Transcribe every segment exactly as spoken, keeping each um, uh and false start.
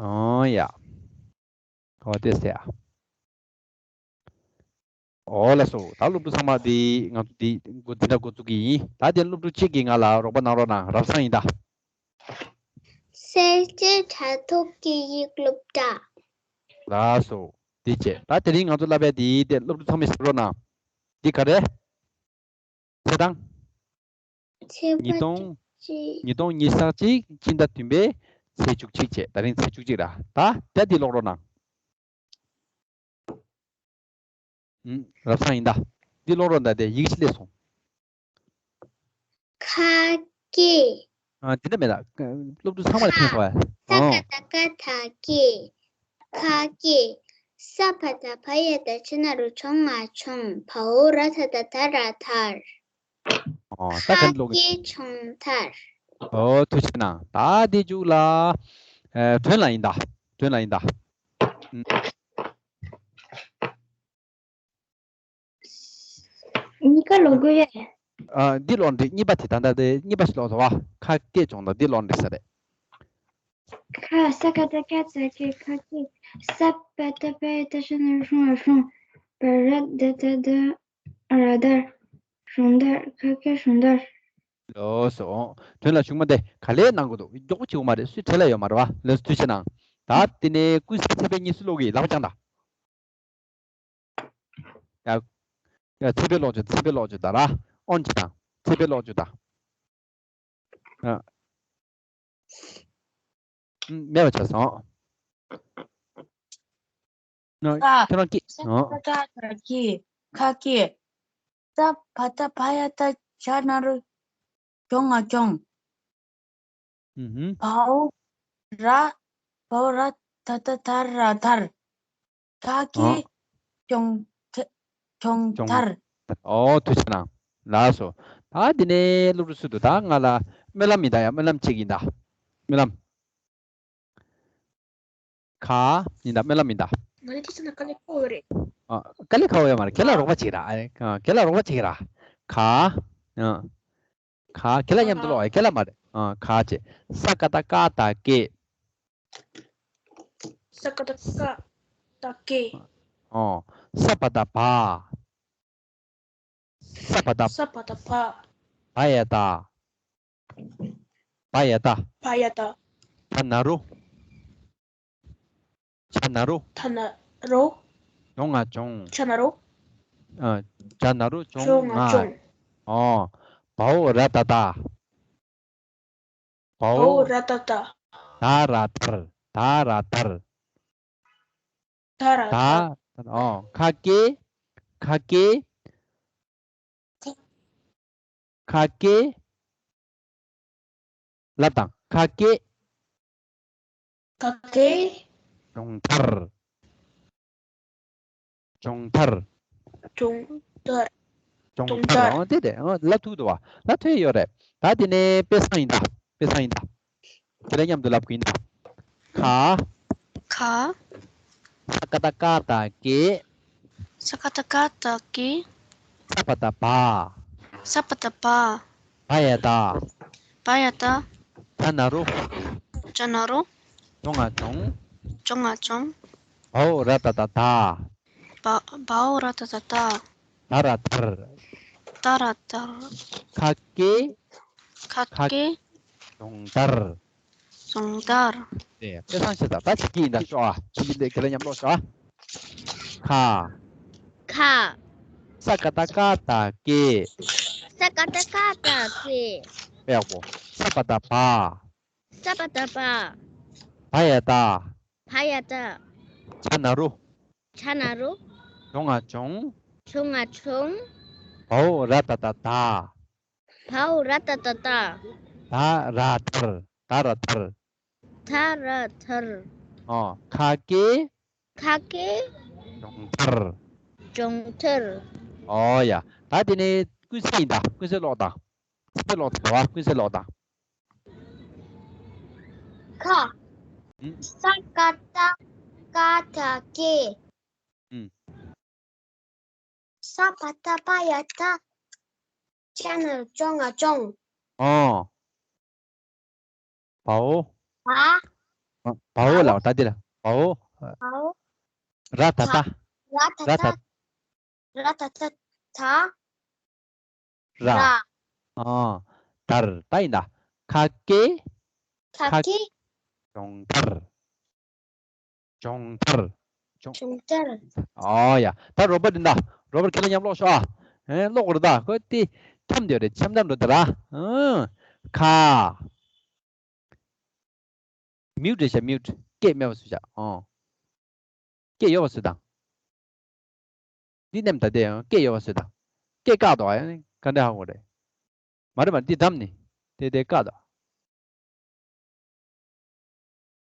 ཨོ་ཡ། ཨོ་དེ་ཟེར་ཨ། ཨོ་ལགས་སོ། ད་སློབ་ཕྲུག་ཚང་མ་འདི་ང་ཚོ་འདི་འགོ་འདི་འདྲ་འགོ་འཛུགས་ཀྱི་ཡིན། ད་དེ་སློབ་ཕྲུག་གཅིག་གིས་ང་ལ་རོགས་པ་གནང་རོགས་གནང་། རབ་བཟང་ཡིན་ད། གསལ་བྱེད་དྲ་ཐོག་གི་ཡིག་སློབ་གྲྭ། ལགས་སོ། འདི་བྱས། ད་དེ་རིང་ང་ཚོ་བསླབ་པའི་འདི་དེ་སློབ་ཕྲུག་ཚང་མས་གཟིགས་རོགས་གནང་། འདི་ག་རེ། ཚེས་གྲངས། ཚེས་པ་ཉིས་སྟོང་བཅུ་གཅིག་ཉིས་སྟོང་ཉི་ཤུ་རྩ་གཅིག་སྤྱི་ཟླ་བདུན་པའི་ཚེས་བཅུ་གཅིག་བྱས། ད་རིང་ཚེས་བཅུ་གཅིག་ར། ད་ད་འདི་ཀློག་རོགས་གནང་། ཨུམ། རབ་བཟང་ཡིན་ད། འདི་ཀློག་རོགས་གནང་། དེ་ཡིག་ཆ་སླེབས་སོང་། ཁ་སྐད། ཨ། དེ་འདྲ་མེད་ད། སློབ་ཕྲུག་ཚང་མ་ལ་ཕན་ཐོགས་ཨ། ས་ཨོ། ཀ་བཏགས་སྐ་བཏགས་སྐེ། ཁ་སྐད། ས་བ་བཏགས་སྦ་ཡ་བཏགས་ཇ་ན་རོ་ཇོ་ང་ཇོང་། བའོ་ར་བཏགས་བདའ་བདའ་ར་བདར། ཨོ། ད་ག་ཁ་འདྲ་ཀློག་གི། སྐད་ཇོང་བདར། ཨོ། ཐུགས་རྗེ་གནང་། ད་འདི་མཇུག་ལ། ཨ། དོན་ལ་ཡིན་ད། དོན་ལ་ཡིན་ད། ཨུམ། གཉིས་ཀ་ཀློག་དགོས་ཡ། ཨ། འདི་ཀློག་འགྲིག་གཉིས་པ་དེ་ད་ལྟ་དེ་གཉིས་པ་ཞིག་ཀློག་ཐུབ་བ། ཁ་སྐད་ཇོང་བདར། འདི་ཀློག་འགྲིག་ས་རེད། ཁ། ས་ཀ་བཏགས་སྐ་བཏགས་སྐེ། ཁ་སྐེ། ས་བ་བཏགས་སྦ་ཡ་བཏགས་ཇ་ན་རོ་ཇོ་ང་ཇོང་། བ་ར་བཏགས་བདའ་བདའ་ར་བདར། ཇོང་བདར། ཁ་སྐད་ཇོང་བདར། ལགས་སོ། དོན་ལ་གཞུག་མ་དེ་ག་ལེར་གནང་དགོས་འདུག་མགྱོགས་པོ་བྱེད་དགོས་མ་རེད། སུས་བྲེལ་བ་ཡོད་མ་རེད་བ། ལགས་སོ། ཐུགས་རྗེ་གནང་། ད་དེ་ནས་ཀུན་གསལ་ཚེ་འཕེལ་གཉིས་སུ་ཀློག་གི། ལག་པ་བརྐྱངས་དང་། ཡ། ཡ། ཚེ་འཕེལ་ཀློག་ཅིག་ཚེ་འཕེལ་ཀློག་ཅིག་དང་ར། ཨོན་ཅིག་དང་། ཚེ་འཕེལ་ཀློག་ཅིག་དང་། ཡ། ཨུམ། མེད་པ་ཆགས་སོང་། ན། ཁ། ཁྱོད་རང་སྐད། ས་ཨོ། ཀ་བཏགས་སྐ་བཏགས་སྐེ། ཁ་སྐད། ས་བ་བཏགས་སྦ་ཡ་བཏགས་ཇ་ན་རོ་ཇོ་ང་ཇོང་། ཨུ་ཧུམ། བའོ་ར། བའོ་ར་བཏགས་བདའ་བདའ་ར་བདར། ཁ་སྐད། ཨོ། ཇོང་། ཇོང་བདར། ཨོ། ཐུགས་རྗེ་གནང་། ལགས་སོ། ད་འདི་ནས་སློབ་ཕྲུག་སུ་འདུག་ད་ང་ལ་སྨོན་ལམ་ཡིན་ད་ཡ། སྨོན་ལམ་གཅིག་ཡིན་ད། སྨོན་ལམ། ག་ཡིན་ད། སྨོན་ལམ་ཡིན་ད། ང་ལ་དེ་ཚོ་ན་དཀའ་ལས་ཁག་པོ་ཡོད་རེད། ཨ། དཀའ་ལས་ཁག་པོ་ཡོད་མ་རེད། ཁྱེད་ལ་རོགས་པ་བྱེད་ར། ཨ། ཁྱེད་ལ་རོགས་པ་བྱེད་ར། ག་ཨ། ག་ཁྱེད་ལ་མཉམ་དུ་ཀློག་ཨ། ཁྱེད་ལ་མ་རེད། ཨ། ག་བྱས། ས་ཀ་བཏགས་སྐ་བཏགས་སྐེ། ས་ཀ་བཏགས་སྐ་བཏགས་སྐེ། ཨོ། ས་བ་བཏགས་སྦ། ས་བ་བཏགས། ས་བ་བཏགས་སྦ། སྦ་ཡ་བཏགས། སྦ་ཡ་བཏགས། སྦ་ཡ་བཏགས། ཇ་ན་རོ། ཇ་ན་རོ། ཇ་ན་རོ། ཇོ་ང་ཇོང་། ཇ་ན་རོ། ཨ། ཇ་ན་རོ་ཇོ་ང་ཇོང་། ཨོ། བའོ་ར་བཏགས་བདའ། བའོ་བའོ་ར་བཏགས་བདའ། བདའ་ར་བདར། བདའ་ར་བདར། བདའ་ར་བདར། བདའ། ཨོ། ཁ་སྐད། ཁ་སྐད། ཁ་སྐད། ལབ་དང་། ཁ་སྐད། ཁ་སྐད། ཇོང་བདར། ཇོང་བདར། ཇོང་བདར། ཇོང་བདར། ཇོང་བདར། ཨོ་དེ་དེ། ཨོ་ལབ་ཐུབ་འདུག་བ། ལབ་ཐུབ་ཡོད་རེད། ད་དེ་ནས་དཔེ་བཟང་ཡིན་ད། དཔེ་བཟང་ཡིན་ད། དེ་ལ་མཉམ་དུ་ལབ་དགོས་ཡིན་ད། ག་ཁ། ས་ཀ་བཏགས་སྐ་བཏགས་སྐེ། ས་ཀ་བཏགས་སྐ་བཏགས་སྐེ། ས་བ་བཏགས་སྦ། ས་བ་བཏགས་སྦ། སྦ་ཡ་བཏགས། སྦ་ཡ་བཏགས། ཇ་ན་རོ། ཇ་ན་རོ། ཇོ་ང་ཇོང་། ཇོ་ང་ཇོང་། བའོ་ར་བཏགས་བདའ། བ། བའོ་ར་བཏགས་བདའ། བདའ་ར་བདར། བདའ་ར་བདར། ཁ་སྐད། ཁ་ཁ་སྐད། ཇོང་བདར། ཇོང་བདར། ཨེ། དཔེ་བཟང་ཞིག་ད། ད་བྱེད་ཀྱི་ཡིན་ད། ཤོག་ཨ། བྱེད་ཀྱི་འདུག་ཁྱེད་ལ་མཉམ་ཀློག་ཤོག་ཨ། ཁ། ཁ། ས་ཀ་བཏགས་སྐ་བཏགས་སྐེ། ས་ཀ་བཏགས་སྐ་བཏགས་སྐེ། དཔེ་ཡག་པོ། ས་བ་བཏགས་སྦ། ས་བ་བཏགས་སྦ། སྦ་ཡ་བཏགས། སྦ་ཡ་བཏགས། ཇ་ན་རོ། ཇ་ན་རོ། ཇོ་ང་ཇོང་། ཇོ་ང་ཇོང་། བའོ་ར་བཏགས་བདའ། བའོ་ར་བཏགས་བདའ། བདའ་ར་བདར། བདའ་ར་བདར། བདའ་ར་བདར། ཨོ། ཁ་སྐད། ཁ་སྐད། ཇོང་བདར། ཇོང་བདར། ཨོ་ཡ། ད་དེ་ནས་ཀུན་གསལ་ཡིན་ད། ཀུན་གསལ་ཀློག་དང་། ཚེ་འཕེལ་ཀློག་དང་བ། ཀུན་གསལ་ཀློག་དང་། ཁ། ཨུམ། ས་ཀ་བཏགས་སྐ་བཏགས་སྐེ། ཨུམ། ས་བ་བཏགས་སྦ་ཡ་བཏགས། ཇ་ན་རོ་ཇོ་ང་ཇོང་། ཨོ། བའོ། བ། བའོ་ལ་ད་འདི་ལ་བའོ། བའོ། ར་ད་ད། ར་ད་ར་ད། ད། ར་ད་ད་ད། ར། ར། ཨ། དར་ད་ཡིན་ད། ཁ་སྐད། ཁ་ཁ་སྐད། སྐད། སྦྱོང་བརྡར། སྦྱོང་བརྡར། སྦྱོང་། སྦྱོང་བརྡར། ཨོ་ཡ། ད་རོ་པར་འདི་ད། རོ་པར་ཁྱེད་ལ་མཉམ་ཀློག་ཤོག་ཨ། ཨེ་ཀློག་དགོས་རེད་ད། ཁོ་དེ་འཁྱམས་བསྡད་ཡོད་རེད། འཁྱམས་འཁྱམས་འགྲོ་དེ་ར། ཨང་། ཁ། མིའུ་ཊི་རེད་ཤག་མིའུ་ཊི། སྐད་མེད་པ་བཟོས་ཤག་ཨོ། སྐད་ཡོད་པ་བཟོས་དང་། འདི་ནེམ་ད་དེ་ཡང་སྐད་ཡོད་པ་བཟོས་དང་། སྐད་བཀག་འདུག་ཨ། ཡང་ག་འདྲ་ཧ་གོ་རེད། མ་རེད་མ་རེད། འདི་འདམ་ནི། དེ་དེ་བཀག་འདུག་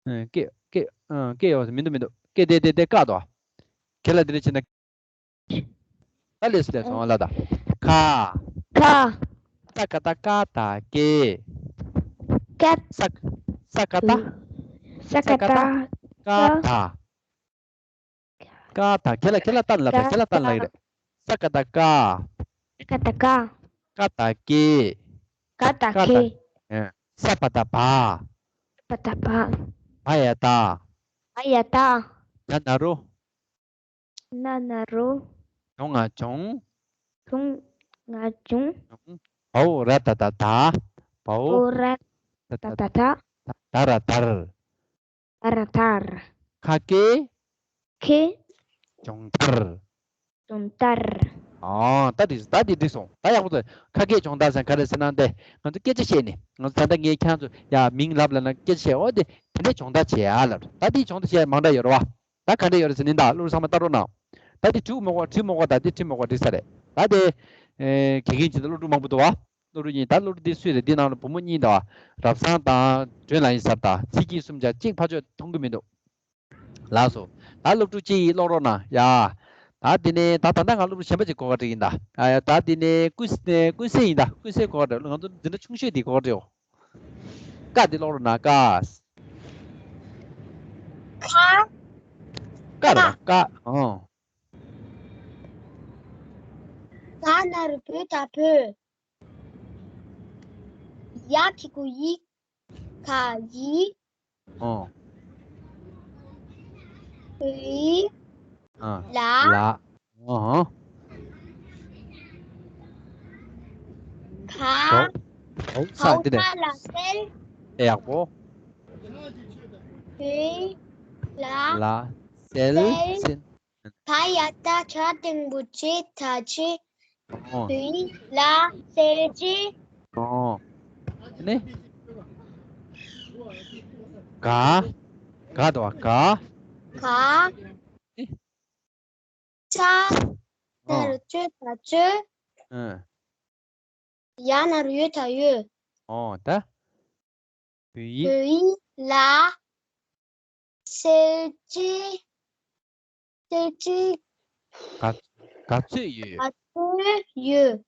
ཨ། སྐད་སྐད་ཨ། སྐད་ཡོད་པ་བཟོས། མི་འདུག་མི་འདུག་སྐད་དེ་དེ་དེ་བཀག་འདུག་ཨ། ཁྱེད་ལ་འདི་འདྲ་བྱས་ན། ད་ལེས་ལེས་སོང་ལ་ད། ཁ། ཁ། ས་ཀ་ད་ཀ་ད་སྐད། ཀ། ས། ས་ཀ་ད། ས་ཀ་ད། ཀ་ད། ཀ་ད། ཁྱེད་ལ་ཁྱེད་ལ་བལྟས་ལབ་ད། ཁྱེད་ལ་བལྟས་ལབ་ཀྱི་རེད། ས་ཀ་ད་ཀ། ས་ཀ་ད་ཀ། ཀ་ད་སྐད། ཀ་ད་ཀ་ད་སྐད། ཨེ། ས་པ་ད་བ། པ་ད་བ། བ་ཡ་བདག་བ་ཡ་བདག་ན་ན་རོ། ན་ན་རོ། གྱོང་ང་གྱོང་། གྱོང་ང་གྱོང་། བའོ་ར་ད་ད་དར། བའོ་ར་ད་ད་དར། ད་ར་དར། ད་ར་དར། ཁ་སྐད། ཁ། སྦྱོང་བརྡར། སྦྱོང་བརྡར། ཨ། ད་འགྲིག་ད་འདི་འགྲིག་སོང་། ད་ཡག་པོ་འདུག་ཁ་སྐད་སྦྱོང་བརྡར་ཟེར་ག་རེ་ཟེར་ན། འདི་ང་ཚོ་སྐད་ཆ་བཤད་ནས། ང་ཚོ་ད་ལྟ་ངས་ཁྱེད་ཚོ་ཡ་མིང་ལབ་ལབ་ན་སྐད་ཆ་བཤད། འོ་དེ་དེ་འདྲས་སྦྱོང་བརྡར་བྱེད་ཡ་ལབ། ད་འདི་སྦྱོང་བརྡར་བྱེད་ཡ་མང་དྲགས་ཡོད་རེད་བ། ད་ག་འདྲས་ཡོད་རེད་ཟེར་ནི། ད་སློབ་ཕྲུག་ཚང་མ་ལྟ་རོགས་གནང་། ད་འདི་འགྲིག་མོ་གོ། འགྲིག་མོ་གོ། ད་འདི་འགྲིག་མོ་གོ། འགྲིག་ས་རེད། ད་དེ་ཨེ་དགེ་རྒན་ཅིག་དང་སློབ་ཕྲུག་མང་པོ་འདུག་བ། སློབ་ཕྲུག་གཉིས། ད་སློབ་ཕྲུག་འདི་སུ་རེད། འདི་ནང་ལ་བུ་མོ་གཉིས་འདུག་བ། རབ་བཟང་དང་སྒྲོན་ལགས་ཡིན་ས་རེད། ད་ཚིག་གི་སུམ་ཆ་གཅིག་ཕར་ཕྱོགས་མཐོང་གི་མི་འདུག་ལགས་སོ། ད་སློབ་ཕྲུག་གཅིག་ཀློག་རོགས་གནང་ཡ། ད་འདི་ནས་ད་ད་ལྟ་ང་སློབ་ཕྲུག་གཞན་པ་ཅིག་གོ་ག་འགྲིག་ཡིན་ད། ཨ་ཡ། ད་འདི་ནས་ཀུན་ཀུན་གསལ་ཡིན་ད། ཀུན་གསལ་གོ་ག་འགྲིག་ང་ཚོ་འཛིན་གྲྭ་ཆུང་ཤོས་འདི་གོ་ག་འགྲིག་ཀ་འདི་ཀློག་རོགས་གནང་། ཀ། ཀ་རེད་པ། ཀ། ཨོ། ག་ན་རོ་བོ་ད་བོད། ཡ་གི་གུ་ཡི། ག་ཡི། ཨོ། བོད་ཡིག་ཨ། ལ། ལ། ཨོ། ག། ག། ག་འོ་ས་འོ་འདི་ནས། ས་ལ་གསལ། ཨེ་ཡག་པོ། བོད་ཡིག་ལ། ལ། གསལ། གསལ། གསལ། ད་ཡ་ད་ཆ་དང་པོ་ཅེ་ད་ཅེ། ཨོ། བོད་ཡིག་ལ་གསལ་བྱེད། ཨོ། ནི། ག། ག་འདུག་བ། ག། ག། ནི། ཅ། ཨོ། ན་རོ་ཅོ་ད་ཅོ། ཨ། ཡ་ན་རོ་ཡོ་ད་ཡོད། ཨོ་ད། བོད་ཡིག་བོད་ཡིག་ལ་གསལ་བྱེད། གསལ་བྱེད། ག་ག་ཚོད་ཡོད། ག་ཚོད་ཡོད།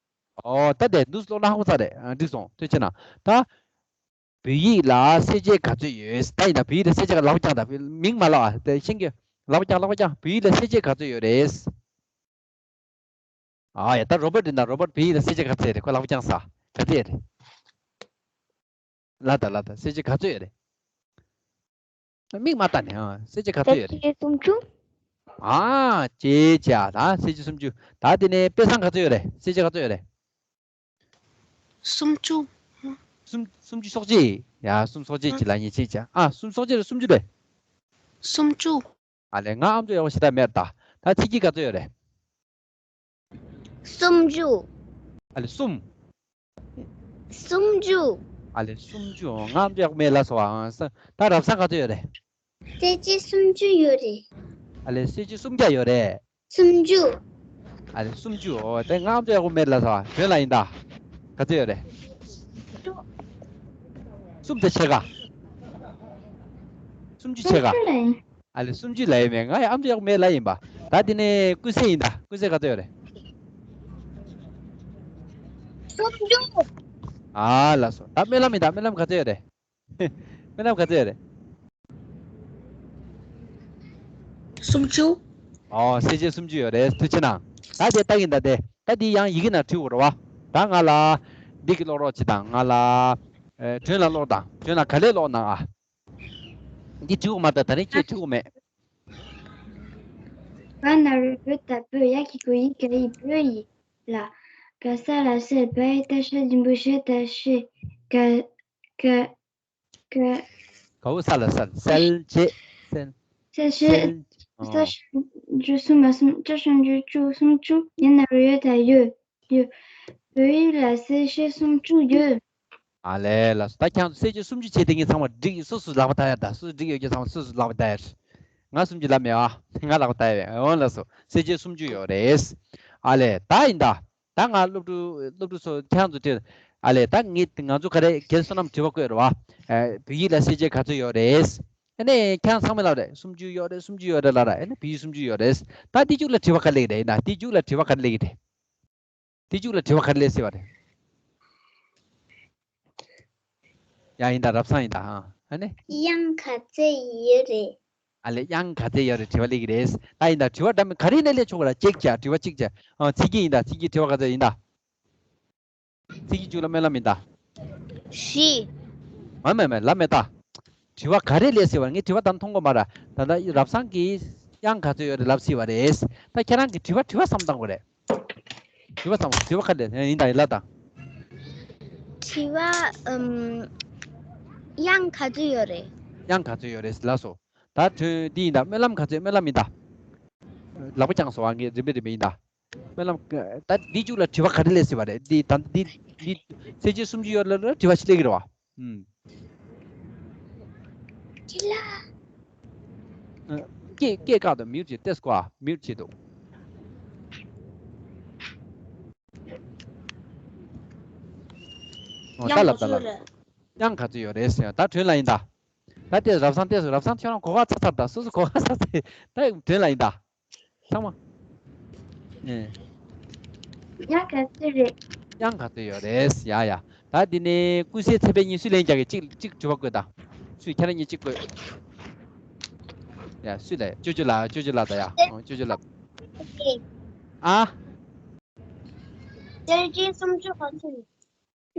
ཨོ་ད་དེ་འདུག་སེ་ཀློག་ན་ཧ་གོ་ཚར་རེད། ཨ། འགྲིག་སོང་། ཐུགས་རྗེ་གནང་། ད་བོད་ཡིག་ལ་གསལ་བྱེད་ག་ཚོད་ཡོད། ད་ཡིན་ན་བོད་ཡིག་ལ་གསལ་བྱེད་ག་ལག་པ་བརྐྱངས་དང་། མིང་མ་ལབ་ཨ། དེ་ཤེས་ཀྱི། ལག་པ་བརྐྱངས། ལག་པ་བརྐྱངས། བོད་ཡིག་ལ་གསལ་བྱེད་ག་ཚོད་ཡོད་རེད། ཨ་ཡ། ད་རོ་པར་འདི་ན། རོ་པར་བོད་ཡིག་ལ་གསལ་བྱེད་ག་ཚོད་རེད། ཁོ་ལག་པ་བརྐྱངས་ས། ག་ཚོད་རེད། ལ་ད་ལ་ད། གསལ་བྱེད་ག་ཚོད་ཡོད་རེད། མིག་མ་བལྟས་ནས། ཨ། གསལ་བྱེད་ག་ཚོད་ཡོད་རེད། གསལ་བྱེད་སུམ་ཅུ། ཨ་ཅེ་ཅེ། ད་གསལ་བྱེད་སུམ་ཅུ། ད་དེ་ནས་དཔེ་བཟང་ག་ཚོད་ཡོད་རེད། གསལ་བྱེད་ག་ཚོད་ཡོད་རེད། སུམ་ཅུ། སུམ་སུམ་ཅུ་སོ་གཅིག། ཡ། སུམ་སོ་གཅིག་ཅིག་ལ་ཉེ་ཆེ་ཅེ། ཨ། སུམ་སོ་གཅིག་རེད། སུམ་ཅུ་རེད། སུམ་ཅུ། ཨ་ལས། ང་ཨམ་ཅོག་ཡག་པོ་ཞེ་དྲག་མེད་ད། ད་ཚིག་གི་ག་ཚོད་ཡོད་རེད། སུམ་ཅུ། ཨ་ལས། གསུམ། སུམ་ཅུ། ཨ་ལས། སུམ་ཅུ། ང་ཨམ་ཅོག་ཡག་པོ་མེད་ལབ་སོང་ཨ། ད་རབ་བཟང་ག་ཚོད་ཡོད་རེད། གསལ་བྱེད་སུམ་ཅུ་ཡོད་རེད། ཨ་ལས། གསལ་བྱེད་སུམ་བརྒྱ་ཡོད་རེད། སུམ་ཅུ། ཨ་ལས། སུམ་ཅུ། ཨོ་དེ་ང་ཨམ་ཅོག་ཡག་པོ་མེད་ལབ་སོང་ཨ། སྒྲོན་ལགས་ཡིན་ད། ག་ཚོད་ཡོད་རེད། གསུམ་དང་ཕྱེད་ཀ། སུམ་ཅུ་ཕྱེད་ཀ། སུམ་ཅུ་ལ་ཡིན། ཨ་ལས། སུམ་ཅུ་ལབ་ཡོད་མེད། ང་ཡང་ཨམ་ཅོག་ཡག་པོ་མེད་ལབ་ཡིན་པ། ད་དེ་ནས་ཀུན་གསལ་ཡིན་ད། ཀུན་གསལ་ག་ཚོད་ཡོད་རེད། སུམ་ཅུ། ཨ་ལགས་སོ། ད་སྨོན་ལམ་ཡིན་ད། སྨོན་ལམ་ག་ཚོད་ཡོད་རེད། སྨོན་ལམ་ག་ཚོད་ཡོད་རེད། སུམ་ཅུ། ཨོ། གསལ་བྱེད་སུམ་ཅུ་ཡོད་རེད། ཐུགས་རྗེ་གནང་། ད་དེ་ལྟ་གིན་ད་དེ། ད་དེ་ཡང་ཡི་གེ་ནང་བྲིས་དགོས་རེད་བ། ད་ང་ལ་འདི་གི་ཀློག་རོགས་བྱེད་དང་། ང་ལ། ཨེ། སྒྲོན་ལ་ཀློག་དང་། སྒྲོན་ལ་ག་ལེར་ཀློག་གནང་ཨ། འདི་འགྲིག་གི་མ་རེད། ད་རིང་ཁྱེད་འགྲིག་གི་མེད། བ་ན་རོ་བོ་ད་བོད། ཡ་གི་གུ་ཡི་ག་ཡི་བོད་ཡིག་ལ། ག་ས་ལ་གསེར། བ་ཡི་ཏ་ཤ་འཇིམ་པོ་ཤ་ད་ཤེ། ག་ག་ག་ག་བོ་ས་ལ་གསལ། གསལ་བྱེད། གསལ། གསལ་བྱེད། གསལ། ཨོ། ས་ཞབས་ཀྱུ་གསུམ་མ་གསུམ། ཅ་ཞབས་ཀྱུ་ཅུ་གསུམ་བཅུ། ཡ་ན་རོ་ཡོ་ད་ཡོད། ཡོད། བོད་ཡིག་ལ་གསལ་བྱེད་སུམ་ཅུ་ཡོད། ཨ་ལས། ལགས་སོ། ད་ཁྱེད་ཚོ་གསལ་བྱེད་སུམ་ཅུ་བྱས་དེ་ངས་ཚང་མ་འགྲིག་ཡིན། སོ་སོ་ལག་པ་བརྡབ་ཡ། ད་སོ་སོ་འགྲིག་ཡོད་ཀྱི་ཚང་མ་སོ་སོ་ལག་པ་བརྡབ་ཡ། ང་སུམ་ཅུ་ལབ་མེད་ཨ། ང་ལག་པ་བརྡབ་ཡ་མེད། འོ་ལགས་སོ། གསལ་བྱེད་སུམ་ཅུ་ཡོད་རེད། ཨ་ལས། ད་ཡིན་ད། ད་ང་སློབ་ཕྲུག་སློབ་ཕྲུག་ཚོ་ཁྱེད་ཚོ་དྲན། ཨ་ལས། ད་ངས་ང་ཚོ་ག་རེ་རྒན་བསོད་ནམས་དྲི་བ་བཀོད་རེད་བ། ཨ། བོད་ཡིག་ལ་གསལ་བྱེད་ག་ཚོད་ཡོད་རེད། ཨ་ནི་ཁྱེད་ཚང་མས་ལབ་རེད། སུམ་ཅུ་ཡོད་རེད། སུམ་ཅུ་ཡོད་རེད་ལབ་ར། ཨ་ནི་བོད་ཡིག་སུམ་ཅུ་ཡོད་རེད། ད་དེ་མཇུག་ལ་དྲི་བ་ག་རེ་སླེབས་ཀྱི་རེད། ཡིན་ད། དེ་མཇུག་ལ་དྲི་བ་ག་རེ་སླེབས་ཀྱི་རེད། དེ་མཇུག་ལ་དྲི་བ་ག་རེ་སླེབས་སྲིད་པ་རེད། ཡ། ཡིན་ད། རབ་བཟང་ཡིན་ད། ཨ། ཨ་ནི། དབྱངས་ག་ཚོད་ཡོད་རེད། ཨ་ལས། དབྱངས་ག་ཚོད་ཡོད་རེད། དྲི་བ་སླེབས་ཀྱི་རེད། ད་ཡིན་ད། དྲི་བ་འདྲ་མིན་ག་རེ་ཡིན་ན་སླེབས་ཆོག་གི་རེད། གཅིག་བྱས། དྲི་བ་གཅིག་བྱས། ཨ། ཚིག་གི་ཡིན་ད། ཚིག་གི་དྲི་བ་ག་ཚོད་ཡིན་ད། ཚིག་གི་མཇུག་ལ་སྨོན་ལམ་ཡིན་ད། བཞི། མ་མེད་མེད། ལབ་མེད་ད། དྲི་བ་ག་རེ་སླེབས་སྲིད་པ་རེད། ངས་དྲི་བ་ད་མཐོང་གི་མ་རེད། ད་ལྟ་རབ་བཟང་གིས་དབྱངས་ག་ཚོད་ཡོད་རེད་ལབ་སྲིད་པ་རེད། ད་ཁྱེད་རང་གིས་དྲི་བ་དྲི་བ་བསམ་བཏང་དགོས་རེད། དྲི་བ་བསམ། དྲི་བ་ག་རེ་ཡིན་ད། ཡིན་ལ་ད། དྲི་བ། ཨམ། དབྱངས་ག་ཚོད་ཡོད་རེད། དབྱངས་ག་ཚོད་ཡོད་རེད། ལགས་སོ། ད་དོན་འདི་ཡིན་ད། སྨོན་ལམ་ག་ཚོད། སྨོན་ལམ་ཡིན་ད། ལག་པ་བརྐྱངས་སོང་བ། ངས་རིམ་པས་རིམ་པས་ཡིན་ད། སྨོན་ལམ། ད་འདི་མཇུག་ལ་དྲི་བ་ག་རེ་སླེབས་སྲིད་པ་རེད། འདི་ད་འདི་འདི་གསལ་བྱེད་སུམ་ཅུ་ཡོད་ལ་ལ་དྲི་བ་ཞིག་སླེབས་ཀྱི་རེད་བ། ཨུམ། དྲི་ལ། ཨ། སྐད་སྐད་བཀག་དང་། མིའུཊ་བྱེད། ཏེས་ཀོ་ཨ། མིའུཊ་བྱེད་དོ། ཨོ། ད་ལབ། ད་ལབ། དབྱངས་ག་ཚོད་ཡོད་རེད་ཟེར། ད་དྲན་ལ་ཡིན་ད། ད་ལྟས་རབ་བཟང་། ལྟས་སུ་རབ་བཟང་ཁྱོད་རང་གོ་སྐབས་ཚར་ཚར་ད། སོ་སོ་གོ་སྐབས་ཚར་ཚར། ད་དྲན་ལ་ཡིན་ད། ཚང་མ། ཨེ། དབྱངས་ག་ཚོད་རེད། དབྱངས་ག་ཚོད་ཡོད་རེད། ཡ་ཡ། ད་འདི་ནས་ཀུན་གསལ་ཚན་པའི་གཉིས་སུས་ལན་རྒྱག་གི། གཅིག་གཅིག་དྲི་བ་བཀོད་ད། སུས། ཁྱེད་རང་གཉིས་གཅིག་བཀོད། ཡ། སུས་ལ། ཅོ་ཅོ་ལགས། ཅོ་ཅོ་ལགས་ད། ཡ། ཨོ། ཅོ་ཅོ་ལགས། ཨ། གསལ་བྱེད་སུམ་ཅུ་ག་ཚོད་རེད།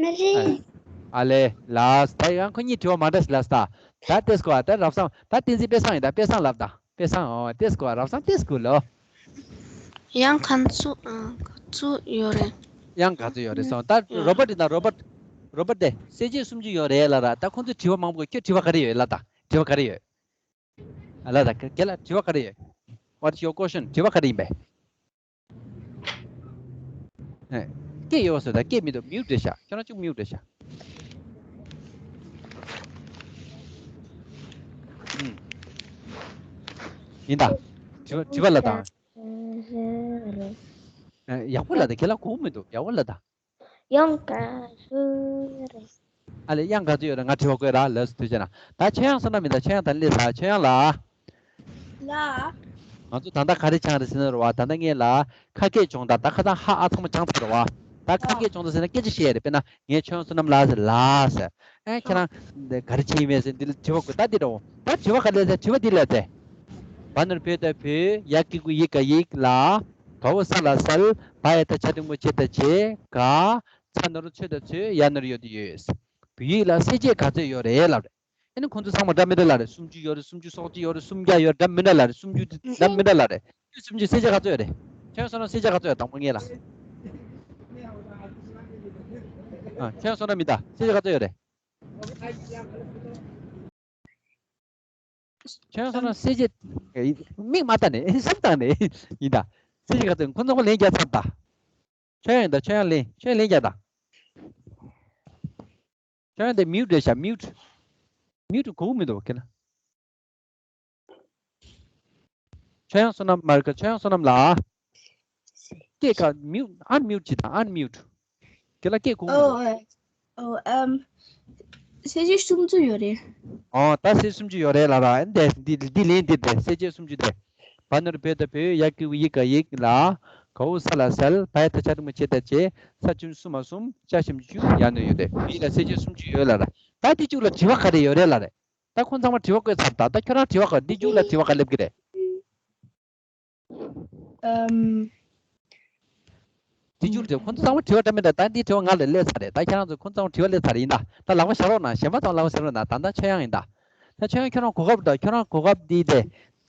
མ་རེད། ཨ་ལས། ལགས། ད་ཡང་ཁོ་གཉིས་དྲི་བ་མ་འདྲ་ཞིག་ལབ་ད། ད་ལྟས་ཀོ་ཨ། ད་རབ་བཟང་། ད་བསྟན་འཛིན་དཔེ་བཟང་ཡིན་ད། དཔེ་བཟང་ལབ་ད། དཔེ་བཟང་། ཨོ། ལྟས་ཀོ་ཨ། རབ་བཟང་ལྟས་ཀོ་ལོ། དབྱངས་ག་ཚོད། ཨ། ག་ཚོད་ཡོད་རེད། དབྱངས་ག་ཚོད་ཡོད་རེད་སོང་། ད་རོ་བར་ཡིན་ད། རོ་བར། རོ་བར་དེ་གསལ་བྱེད་སུམ་ཅུ་ཡོད་རེད་ལབ་ར། ད་ཁོང་ཚོས་དྲི་བ་མང་པོ། ཁྱོད་དྲི་བ་ག་རེ་ཡོད་ལབ་ད། དྲི་བ་ག་རེ་ཡོད། ཨ་ལ་ད། ཁྱེད་ལ་དྲི་བ་ག་རེ་ཡོད། What is your question? དྲི་བ་ག་རེ་ཡིན་པས། ཨེ། སྐད་ཡོད་པ་བཟོས་ད། སྐད་མི་འདུག་མིའུཊ་རེད་ཤག་ཁྱོད་རང་ཅུང་མིའུཊ་རེད་ཤག་ཨུམ། ཡིན་ད། དྲི་བ་དྲི་བ་ལབ་ད། ཨེ། ཡག་པོ་ལབ་ད། ཁྱེད་ལ་གོ་མི་འདུག་ཡག་པོ་ལབ་ད། དབྱངས་ག་ཚོད་རེད། ཨ་ལས། དབྱངས་ག་ཚོད་ཡོད་རེད། ང་དྲི་བ་བཀོད་ར། ལགས་སོ། ཐུགས་རྗེ་གནང་། ད་ཆོས་དབྱངས་བསོད་ནམས་ཡིན་ད། ཆོས་དབྱངས་ད་སླེབས་ཚར། ཆོས་དབྱངས་ལགས། ལགས། ང་ཚོ་ད་ལྟ་ག་རེ་སྦྱངས་རེད་ཟེར་ན་རེད་བ། ད་ལྟ་ངས་ལ་ཁ་སྐད་སྦྱོང་སྟངས། ད་ཁ་སང་ཧ་ཨ་ཚང་མ་སྦྱངས་ཚར་རེད་བ། ད་ཁ་སྐད་སྦྱོང་སྟངས་ཟེར་ན་སྐད་ཆ་བཤད་རེད། དཔེར་ན་ངས་ཆོས་དབྱངས་བསོད་ནམས་ལགས་ཟེར། ལགས་ཟེར། ཨེ། ཁྱེད་རང་འདི་ག་རེ་བྱེད་ཡིན་མེད་ཟེར། འདི་ལ་དྲི་བ་བཀོད། ད་འདི་འདྲ་བོ། ད་དྲི་བ་ག་ལས་ཟེར། དྲི་བ་འདི་ལ་ཟེར། བ་ན་རོ་བོ་ད་བོད། ཡ་གི་གུ་ཡི་ག་ཡིག་ལ། ག་བོ་ས་ལ་གསལ། བ་ཡ་ད་ཆ་འགྲེང་བུ་བྱེད་ད་བྱེད། ག། ཚ་ན་རོ་ཚོ་ད་ཚོད། ཡ་ན་རོ་ཡོ་ད་ཡོད། བོད་ཡིག་ལ་གསལ་བྱེད་ག་ཚོད་ཡོད་རེད་ལབ་རེད། ཨ་ནི་ཁོང་ཚོ་ཚང་མ་འདྲ་མི་འདྲ་ལབ་རེད། སུམ་ཅུ་ཡོད་རེད། སུམ་ཅུ་སོ་གཅིག་ཡོད་རེད། སུམ་བརྒྱ་ཡོད་རེད། འདྲ་མི་འདྲ་ལབ་རེད། སུམ་ཅུ་འདྲ་མི་འདྲ་ལབ་རེད། སུམ་ཅུ་གསལ་བྱེད་ག་ཚོད་ཡོད་རེད། ཁྱོད་བསོད་ནམས་གསལ་བྱེད་ག་ཚོད་ཡོད། དང་པོ་ངས་ལ། ཨ། ཁྱོད་བསོད་ནམས་མི་ད། གསལ་བྱེད་ག་ཚོད་ཡོད་རེད། ཁྱོད་བསོད་ནམས་གསལ་བྱེད། མིག་མ་བལྟ་ནས་སེམས་བཏང་ནས་ཡིན་ད། གསལ་བྱེད་ག་ཚོད། ཁོང་ཚོ་ལན་རྒྱག་ཚར་ད། ཆོས་དབྱངས་ཡིན་ད། ཆོས་དབྱངས་ལན། ཆོས་དབྱངས་ལན་རྒྱག་ད། ཆོས་དབྱངས་དེ་མིའུཊ་རེད་ཤག་མིའུཊ། མིའུཊ་གོ་གི་མི་འདུག་ཁྱེད་ན། ཆོས་དབྱངས་བསོད་ནམས་མ་རེད་ཀ་ཆོས་དབྱངས་བསོད་ནམས་ལགས། སྐད་ཀ་མིའུཊ། ཨན་མིའུཊ་བྱེད་དང་། ཨན་མིའུཊ། ཁྱེད་ལ་སྐད་གོ་གི་མི་འདུག་ཨོ། ཨོ། ཨམ། གསལ་བྱེད་སུམ་ཅུ་ཡོད་རེད། ཨོ། ད་གསལ་སུམ་ཅུ་ཡོད་རེད་ལབ་ར། འདི་འདི་འདི་ལན་འདི་རེད། གསལ་བྱེད་སུམ་ཅུ་དེ། བ་ན་རོ་བོ་ད་བོད། ཡ་གི་གུ་ཡི་ག་ཡིག་ལ། ག་འོག་ས་ལ་གསལ། བ་ཡ་ད་ཆ་འགྲེང་བུ་བྱེད་ད་བྱེད། ས་ཞབས་ཀྱུ་སུ་མ་སུམ། ཅ་ཞབས་ཀྱུ་ཅུ། ཡ་ན་རོ་ཡོ་ད། ཡིག་ལ་གསལ་བྱེད་སུམ་ཅུ་ཡོད་ལབ་ར། ད་འདི་མཇུག་ལ་དྲི་བ་ག་རེ་ཡོད་རེད་ལབ་རེད། ད་ཁོང་ཚང་མ་དྲི་བ་བཀོད་ཚར། ད་ད་ཁྱོད་རང་དྲི་བ་བཀོད། འདི་མཇུག་ལ་དྲི་བ་ག་སླེབས་ཀྱི་རེད། ཨམ། དེ་མཇུག་དེ་ཁོང་ཚོ་ཚང་མ་དྲི་བ་འདྲ་མི་འདྲ། ད་འདིའི་དྲི་བ་ང་ལ་སླེབས་ཚར་རེད། ད་ཁྱེད་རང་ཚོ་ཁོང་ཚང་མ་དྲི་བ་སླེབས་ཚར་རེད། ཡིན་ད། ད་ལག་པ་བཞག་རོགས་གནང་། གཞན་པ་ཚང་མ་ལག་པ་བཞག་རོགས་གནང་། ད་ལྟ་ཆོས་དབྱངས་ཡིན་ད། ད་ཁྱོད་ཁྱོད་རང་གོ་སྐབས་དང་ཁྱོད་རང་གོ་སྐབས་འདི་དེ་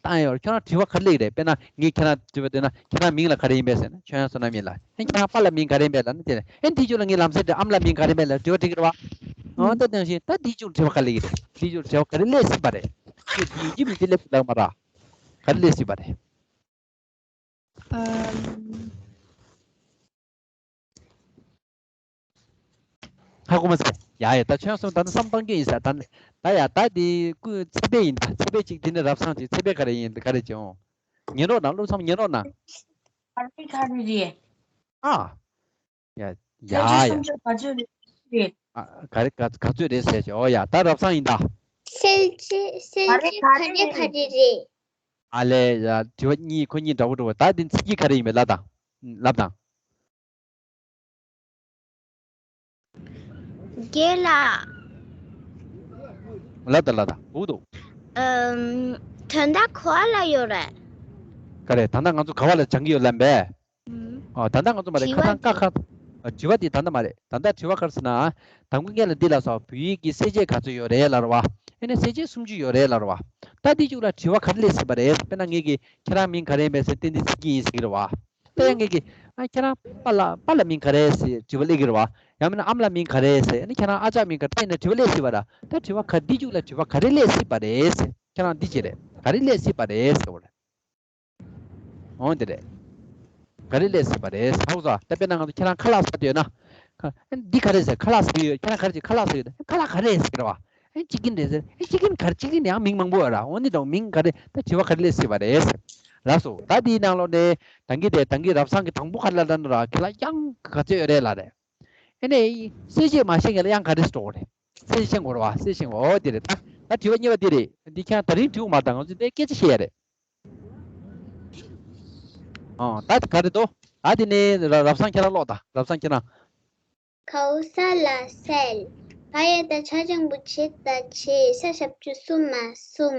བཏང་ཡོད། ཁྱོད་རང་དྲི་བ་ག་རེ་སླེབས་རེད། དཔེར་ན་ངས་ཁྱེད་རང་དྲི་བ་འདོན་ན་ཁྱེད་རང་མིང་ལ་ག་རེ་ཡིན་པས་ཟེར་ན་ཆོས་དབྱངས་བསོད་ནམས་ཡིན་ལ། ཨེ་ཁྱེད་རང་པཱ་ལགས་མིང་ག་རེ་ཡིན་པས་ལབ་ན་དེ་ནས་ཨེ་དེའི་རྗེས་ལ་ངས་ལམ་སེང་དྲི་ཨ་མ་ལགས་མིང་ག་རེ་ཡིན་པས་ལབ་དྲི་བ་དྲི་གི་རེད་བ། ཨང་ད་དེ་ནང་བཞིན་ད་དེའི་རྗེས་དྲི་བ་ག་རེ་སླེབས་ཀྱི་རེད། དེའི་རྗེས་དྲི་བ་ག་རེ་སླེབས་སྲིད་པ་རེད། ཁྱོད་འདི་ཡིན་གཅིག་མིན་གཅིག་སླེབས་ལབ་མ་ར། ག་རེ་སླེབས་སྲིད་པ་རེད། ཨམ། ཧ་གོ་མ་སོང་། ཡ་ཡ་ད་ཁྱོད་གསུམ་ད་ནི་བསམ་བཏང་རྒྱུ་ཡིན་ས། ད་ནི་ད་ཡ་ད་འདི་ཀུན་ཚེ་འཕེལ་ཡིན་ད། ཚེ་འཕེལ་གཅིག་འདི་ནི་རབ་སངས་གཅིག་ཚེ་འཕེལ་ག་རེ་ཡིན་ག་རེ་བྱུང་། ཉན་རོགས་གནང་། བློ་བསམ་ཉན་རོགས་གནང་། ག་རེ་ག་རེ་རེད། ཨ། ཡ་ཡ་ཡ། སུམ་ཅུ་ག་ཚོད་རེད། ཨ་ག་རེ་ག་ག་ཚོད་རེད་ཟེར་ཞེས། ཨོ་ཡ་ད་རབ་སངས་ཡིན་ད། གསལ་བྱེད་གསལ་བྱེད་ག་རེ་ག་རེ་རེད། ཨ་ལས་ཡ་དྲི་བ་གཉིས་ཁོ་གཉིས་འདྲ་པོ་འདྲ་པོ། ད་འདི་ཚིག་གི་ག་རེ་ཡིན་པས་ལབ་དང་། ལབ་དང་། རྒན་ལགས། ལབ་དང་ལབ་དང་། འུ་འདུག་ཨམ། དོན་དག་ག་བ་ལ་ཡོད་རེད། ག་རེ་ད་ལྟ་ང་ཚོ་ག་བ་ལ་སྦྱང་གི་ཡོད་ལབ་པས། ཨུམ། ཨ་ད་ལྟ་ང་ཚོ་མ་རེད། དྲི་ཁ་བ་སང་ཀ་ཁ། ཨ་དྲི་བ་དེ་ད་ལྟ་མ་རེད། ད་ལྟ་དྲི་བ་ག་རེ་ཟེར་ན། དང་པོ་སྔོན་ལ་འདི་ལ་སོགས་བོད་ཡིག་གི་གསལ་བྱེད་ག་ཚོད་ཡོད་རེད་ལབ་རེད་བ། ཨེ་ནས་གསལ་བྱེད་སུམ་ཅུ་ཡོད་རེད་ལབ་རེད་བ། ད་འདི་གཅིག་ལ་དྲི་བ་ག་རེ་སླེབས་སྲིད་པ་རེད། དཔེར་ན་ངེད་ཀྱིས་ཁྱེད་རང་མིང་ག་རེ་ཡིན་པས་ཟེར་ཏན་ཏན་ཚིག་གི་ཡིན་ཟེར་གྱི་རེད་བ། ད་ཡང་ངེད་ཀྱིས་ཨ་ཁྱེད་རང་པཱ་ལགས་པཱ་ལགས་མིང་ག་རེ་ཟེར་དྲི་བ་སླེབས་ཀྱི་རེད་བ། ཡང་མིན་ན་ཨ་མ་ལགས་མིང་ག་རེ་ཟེར། ཨ་ནི་ཁྱེད་རང་ཨ་ཅག་མིང་ག་རེ་ཟེར་ནས་དྲི་བ་སླེབས་སྲིད་པ་ར། ད་དྲི་བ་ག་འདི་གཅིག་ལ་དྲི་བ་ག་རེ་སླེབས་སྲིད་པ་རེད་ཟེར། ཁྱེད་རང་འདི་བྱེད་རེད། ག་རེ་སླེབས་སྲིད་པ་རེད་ཟེར་བ་རེད། འོང་དེ་རེད། ག་རེ་སླེབས་སྲིད་པ་རེད་ཟེར་བ། ད་དཔེར་ན་ང་ཚོ་ཁྱེད་རང་ཁ་ལག་ཟ་འདོད་ན། ཁ་འདི་ག་རེ་ཟེར། ཁ་ལག་ཟ་གི་ཡོད། ཁྱེད་རང་ག་རེ་བྱེད། ཁ་ལག་ཟ་གི་ཡོད། ཁ་ལག་ག་རེ་ཟེར་བ། ཨེ་ཅི་ཀིན་རེད་ཟེར། ཨེ་ཅི་ཀིན་ག་རེ། ཅི་ཀིན་ཡང་མིང་མང་པོ་ཡོད་ར། འོ་འདི་འདྲ་མིང་ག་རེ། ད་དྲི་བ་ག་རེ་སླེབས་སྲིད་པ་རེད་ཟེར། ལགས་སོ། ད་དེའི་ནང་ལོགས་ནས་ད་གིན་དེ་ད་གིན་རབ་སངས་ཀྱི་དང་པོ་ག་རེ་ལབ་ན་ར། ཁྱེད་ལ་དབྱངས་ག་ཚོད་ཡོད་རེད་ལབ་རེད། ཨེ་ནས་གསལ་བྱེད་མ་ཤེས་མཁན་ལ་དབྱངས་ག་རེ་འགྲོ་གི་རེད། གསལ་བྱེད་ཤེས་དགོས་རེད་བ། གསལ་བྱེད་ཤེས་དགོས། འོ་དེ་རེད། ད་ད་དྲི་བ་གཉིས་པ་དེ་རེད། འདི་ཁྱེད་རང་ད་རིང་དྲིས་མ་དང་། ང་ཚོ་དེ་སྐད་ཆ་བཤད་ཡ་རེད། ཨ་ད་ག་རེ་འདུག་ད་དེ་ནས་ར་རབ་སངས་ཁྱེད་རང་ཀློག་ད། རབ་སངས་ཁྱེད་རང་། གའོ་ས་ལ་གསལ། ག་ཡ་བཏགས་ག་འགྲེང་བུ་གྱི་ག་གྱི། ས་ཞབས་ཀྱུ་གསུ་མ་གསུམ།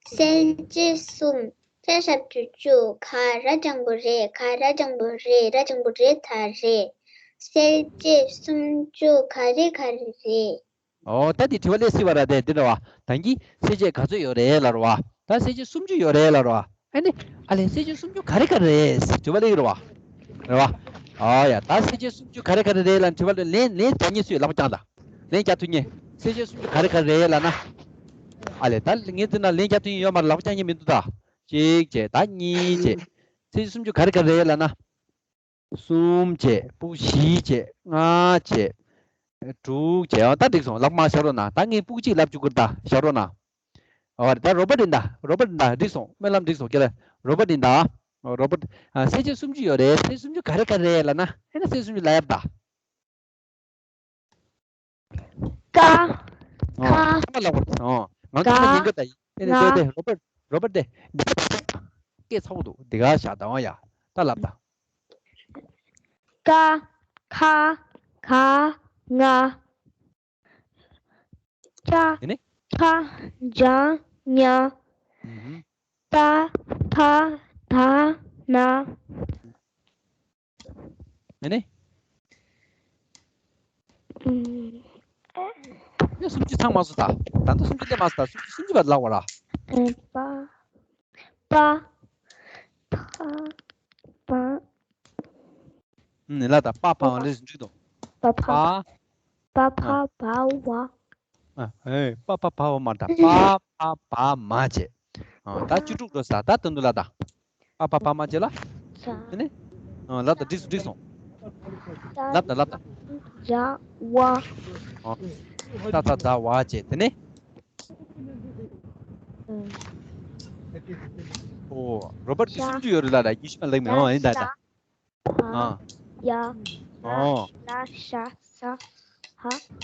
གསལ་བྱེད་གསུམ། ཆ་ཞབས་ཀྱུ་གཅིག་ག་ར་འགྲེང་བུ་རེད། ག་ར་འགྲེང་བུ་རེད། ར་འགྲེང་བུ་རེད། ད་རེད། གསལ་བྱེད་སུམ་ཅུ་ག་རེ་ག་རེ་རེད། ཨོ་ད་དེ་དྲི་བ་སླེབས་སྲིད་པ་ར། དེ་དེ་འདྲ་བ། ད་གིན་གསལ་བྱེད་ག་ཚོད་ཡོད་རེད་ལབ་ར་བ། ད་གསལ་བྱེད་སུམ་ཅུ་ཡོད་རེད་ལབ་ར་བ། ཨ་ནི་ཨ་ལས་གསལ་བྱེད་སུམ་ཅུ་ག་རེ་ག་རེ་རེད་ཟེར་དྲི་བ་སླེབས་ཀྱི་རེད་བ། རེད་བ། ཨོ་ཡ་ད་གསལ་བྱེད་སུམ་ཅུ་ག་རེ་ག་རེ་རེད་ལབ་དྲི་བ་ལན་ལན་རྒྱག་མཁན་སུས་ལག་པ་བརྐྱངས་ད། ལན་རྒྱག་ཐུབ་མཁན། གསལ་བྱེད་སུམ་ཅུ་ག་རེ་ག་རེ་རེད་ལབ་ན། ཨ་ལས་ད་ངས་འདི་ན་ལན་རྒྱག་ཐུབ་མཁན་ཡོད་མ་རེད། ལག་པ་བརྐྱངས་མཁན་མི་འདུག་ད། གཅིག་བྱས། ད་གཉིས་བྱས། གསལ་བྱེད་སུམ་ཅུ་ག་རེ་ག་རེ་རེད་ལབ་ན། གསུམ་བྱས། སྤུ་གུ་བཞི་བྱས། ལྔ་བྱས། དྲུག་བྱས། ཨ་ད་འགྲིག་སོང་། ལག་པ་མར་བཞག་རོགས་གནང་། ད་ངས་སྤུ་གུ་གཅིག་ལབ་བཅུག་གི་རེད། ད་བཞག་རོགས་གནང་། ཨོ་ད་རོ་བར་ཡིན་ད། རོ་བར་ཡིན་ད། འགྲིག་སོང་། སྨོན་ལམ་འགྲིག་སོང་། ཁྱེད་ལ་རོ་བར་ཡིན་ད། ཨོ་རོ་བར། ཨ་གསལ་བྱེད་སུམ་ཅུ་ཡོད་རེད། གསལ་བྱེད་སུམ་ཅུ་ག་རེ་ག་རེ་རེད་ལབ་ན། ཨེ་ན་གསལ་བྱེད་སུམ་ཅུ་ལབ་ཡ་ད། ཀ་ཨོ་ཁ་ཁ་མ་ལབ་པ། ཨོ་ང་ཚོ་ཁ་ཉན་གི་ད། ཨེ་ན་ང་དེ་དེ་རོ་བར་རོ་བར་དེ། སྐད་ཚ་པོ་འདུག་འདི་ག་བཞག་ད། ཨོ་ཡ་ད་ལབ་ད། ཀ་ཁ་ག་ང་། ཅ་དེ་ནས། ཆ་ཇ་ཉ། ཨུ་ཧུམ། ཏ་ཐ་ད་ན། དེ་ནས། ཨུམ། ཡ་སུམ་ཅུ་ཚང་མ་སོང་ད། ད་ལྟ་སུམ་ཅུ་སླེབས་མ་སོང་ད། སུམ་ཅུ་སུམ་ཅུ་བར་ལབ་པ་ར། ཨེ་པ། པ། ཕ། པ། ཨུམ་ལ་ད་པ་ཕ་བ་ལས་འགྲིག་འདུག་པ་ཕ། པ། པ་ཕ་བ་བ། ཨ་ཨེ་པ་ཕ་བ་བ་མ་ད། པ་ཕ་བ་མ་བྱས། ཨ་ད་བཅུ་དྲུག་འགྲོ་ས། ད་དོན་དུ་ལ་ད། པ་ཕ་བ་མ་བྱས་ལ། ཨ་ནི། ཨ་ལབ་ད། འགྲིག་སོང་འགྲིག་སོང་། ལབ་ད་ལབ་ད། ཇ་བ། ཨ་ཏ་ཐ་ད་བ་བྱས། དེ་ནས། ཨོ་རོ་བར་དེ་སུམ་ཅུ་ཡོད་རེད་ལ་ལ། ཉི་ཤུ་མ་ལེགས་མེད། ཨོ་ཡིན་ད་ད། ཨ་ཡ་ལ་ལ་ཤ་ས་ཧ་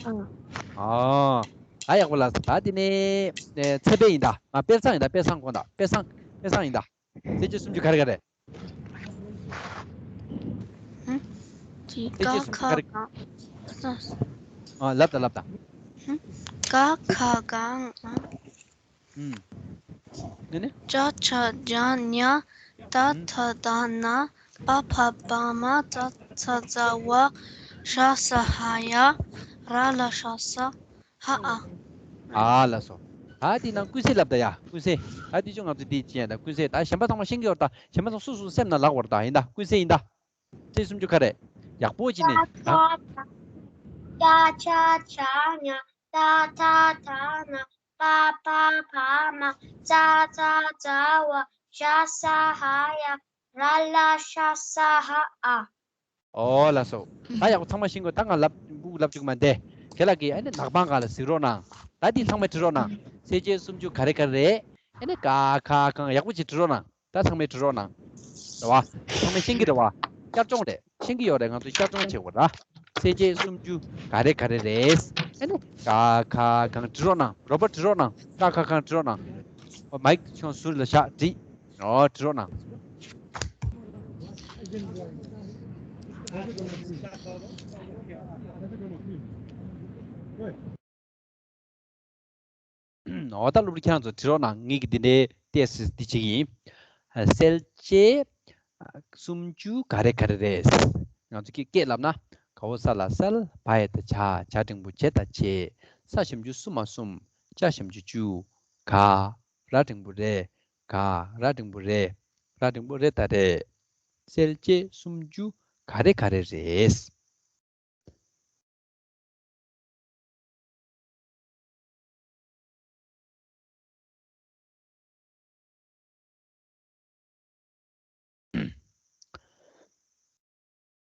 ཨ། ཨ་ད་ཡག་པོ་ལ་ད། དེ་ནས་ཚེ་འཕེལ་ཡིན་ད། ང་དཔེ་བཟང་ཡིན་ད། དཔེ་བཟང་དགོངས་ད། དཔེ་བཟང་དཔེ་བཟང་ཡིན་ད། གསལ་བྱེད་སུམ་ཅུ་ག་རེ་ག་རེ། ཧུམ། ཅི་ཀ་ཁ་ག་ས། ཨ་ལབ་ད་ལབ་ད། ཧུམ། ཀ་ཁ་ག་ང་། ཧུམ། ནི་ནི། ཅ་ཆ་ཇ་ཉ། ཏ་ཐ་ད་ན། པ་ཕ་བ་མ། ཙ་ཚ་ཛ་ཝ། ཤ་ས་ཧ་ཡ། ར་ལ་ཤ་ས་ཧ་ཨ། ཨ་ལ་སོ། ད་འདི་ནང་ཀུན་གསལ་ལབ་ད་ཡ། ཀུན་གསལ། ད་འདི་ཚོ་ང་ཚོ་འདི་ཅི་ཡ་ད་ཀུན་གསལ། ད་གཞན་པ་ཚང་མ་ཤེས་ཀྱི་ཡོད་རེད། ད་གཞན་པ་ཚང་སོ་སོ་སེམས་ནང་ལབ་དགོས་རེད། ད་ཡིན་ད་ཀུན་གསལ་ཡིན་ད། ཚེས་སུམ་ཅུ་ག་རེ། ཡག་པོ་ཅིག་ནི་ད། ཅ་ཆ་ཇ་ཉ། ཏ་ཐ་ད་ན། པ་ཕ་བ་མ། ཙ་ཚ་ཛ་ཝ། ཞ་ས་ཧ་ཡ། ར་ལ་ཤ་ས་ཧ་ཨ། ཨོ་ལགས་སོ། ད་ཡག་པོ་ཚང་མ་ཤེས་ཀྱི་ཡོད། ད་ང་ལབ་སྦུག་ལབ་བཅུག་མ་འདས། ཁྱེད་ལ་གི་ཨ་ནི་ནག་པང་ག་ལ་གཟིགས་རོགས་གནང་། ད་འདི་ཚང་མས་བྲི་རོགས་གནང་། ཚེས་བཅད་སུམ་ཅུ་ག་རེ་ག་རེ་རེད། ཨ་ནི་ཀ་ཁ་གང་ཡག་པོ་ཅིག་བྲི་རོགས་གནང་། ད་ཚང་མས་བྲི་རོགས་གནང་། རེད་བ། ཚང་མས་ཤེས་ཀྱི་རེད་བ། བསྐྱར་སྦྱོང་རེད། ཤེས་ཀྱི་ཡོད་རེད། ང་ཚོ་བསྐྱར་སྦྱོང་བྱེད་དགོས་ར། ཚེས་བཅད་སུམ་ཅུ་ག་རེ་ག་རེ་རེད། ཨ་ནི་ཀ་ཁ་གང་བྲི་རོགས་གནང་། རོ་པ་བྲི་རོགས་གནང་། ཀ་ཁ་གང་བྲི་རོགས་གནང་། ཨོ་མའིག་ཁྱོད་ཟུར་ལ་བཞག་བྲིས། ཨོ་བྲི་རོགས་གནང་། འོ་ད་སློབ་ཕྲུག་ཁྱེད་རང་ཚོ་བྲི་རོགས་གནང་། ངེད་ཀྱིས་འདི་འདྲའི་ཏོག་ཙམ་འདི་བྱེད་ཀྱི་ཡིན། གསལ་བྱེད་སུམ་ཅུ་ག་རེ་ག་རེ་རེད། ང་ཚོ་སྐད་སྐད་ལབ་ན། ག་འོག་ས་ལ་གསལ། བ་ཡ་ད་བྱ། བྱ་འགྲེང་བུ་བྱེ་ད་བྱེད། ས་ཞབས་ཀྱུ་སུ་མ་གསུམ། ཅ་ཞབས་ཀྱུ་ཅུ། ག། ར་འགྲེང་བུ་རེ། ག། ར་འགྲེང་བུ་རེ། ར་འགྲེང་བུ་རེ་ད་རེད། གསལ་བྱེད་སུམ་ཅུ་ག་རེ་ག་རེ་རེད།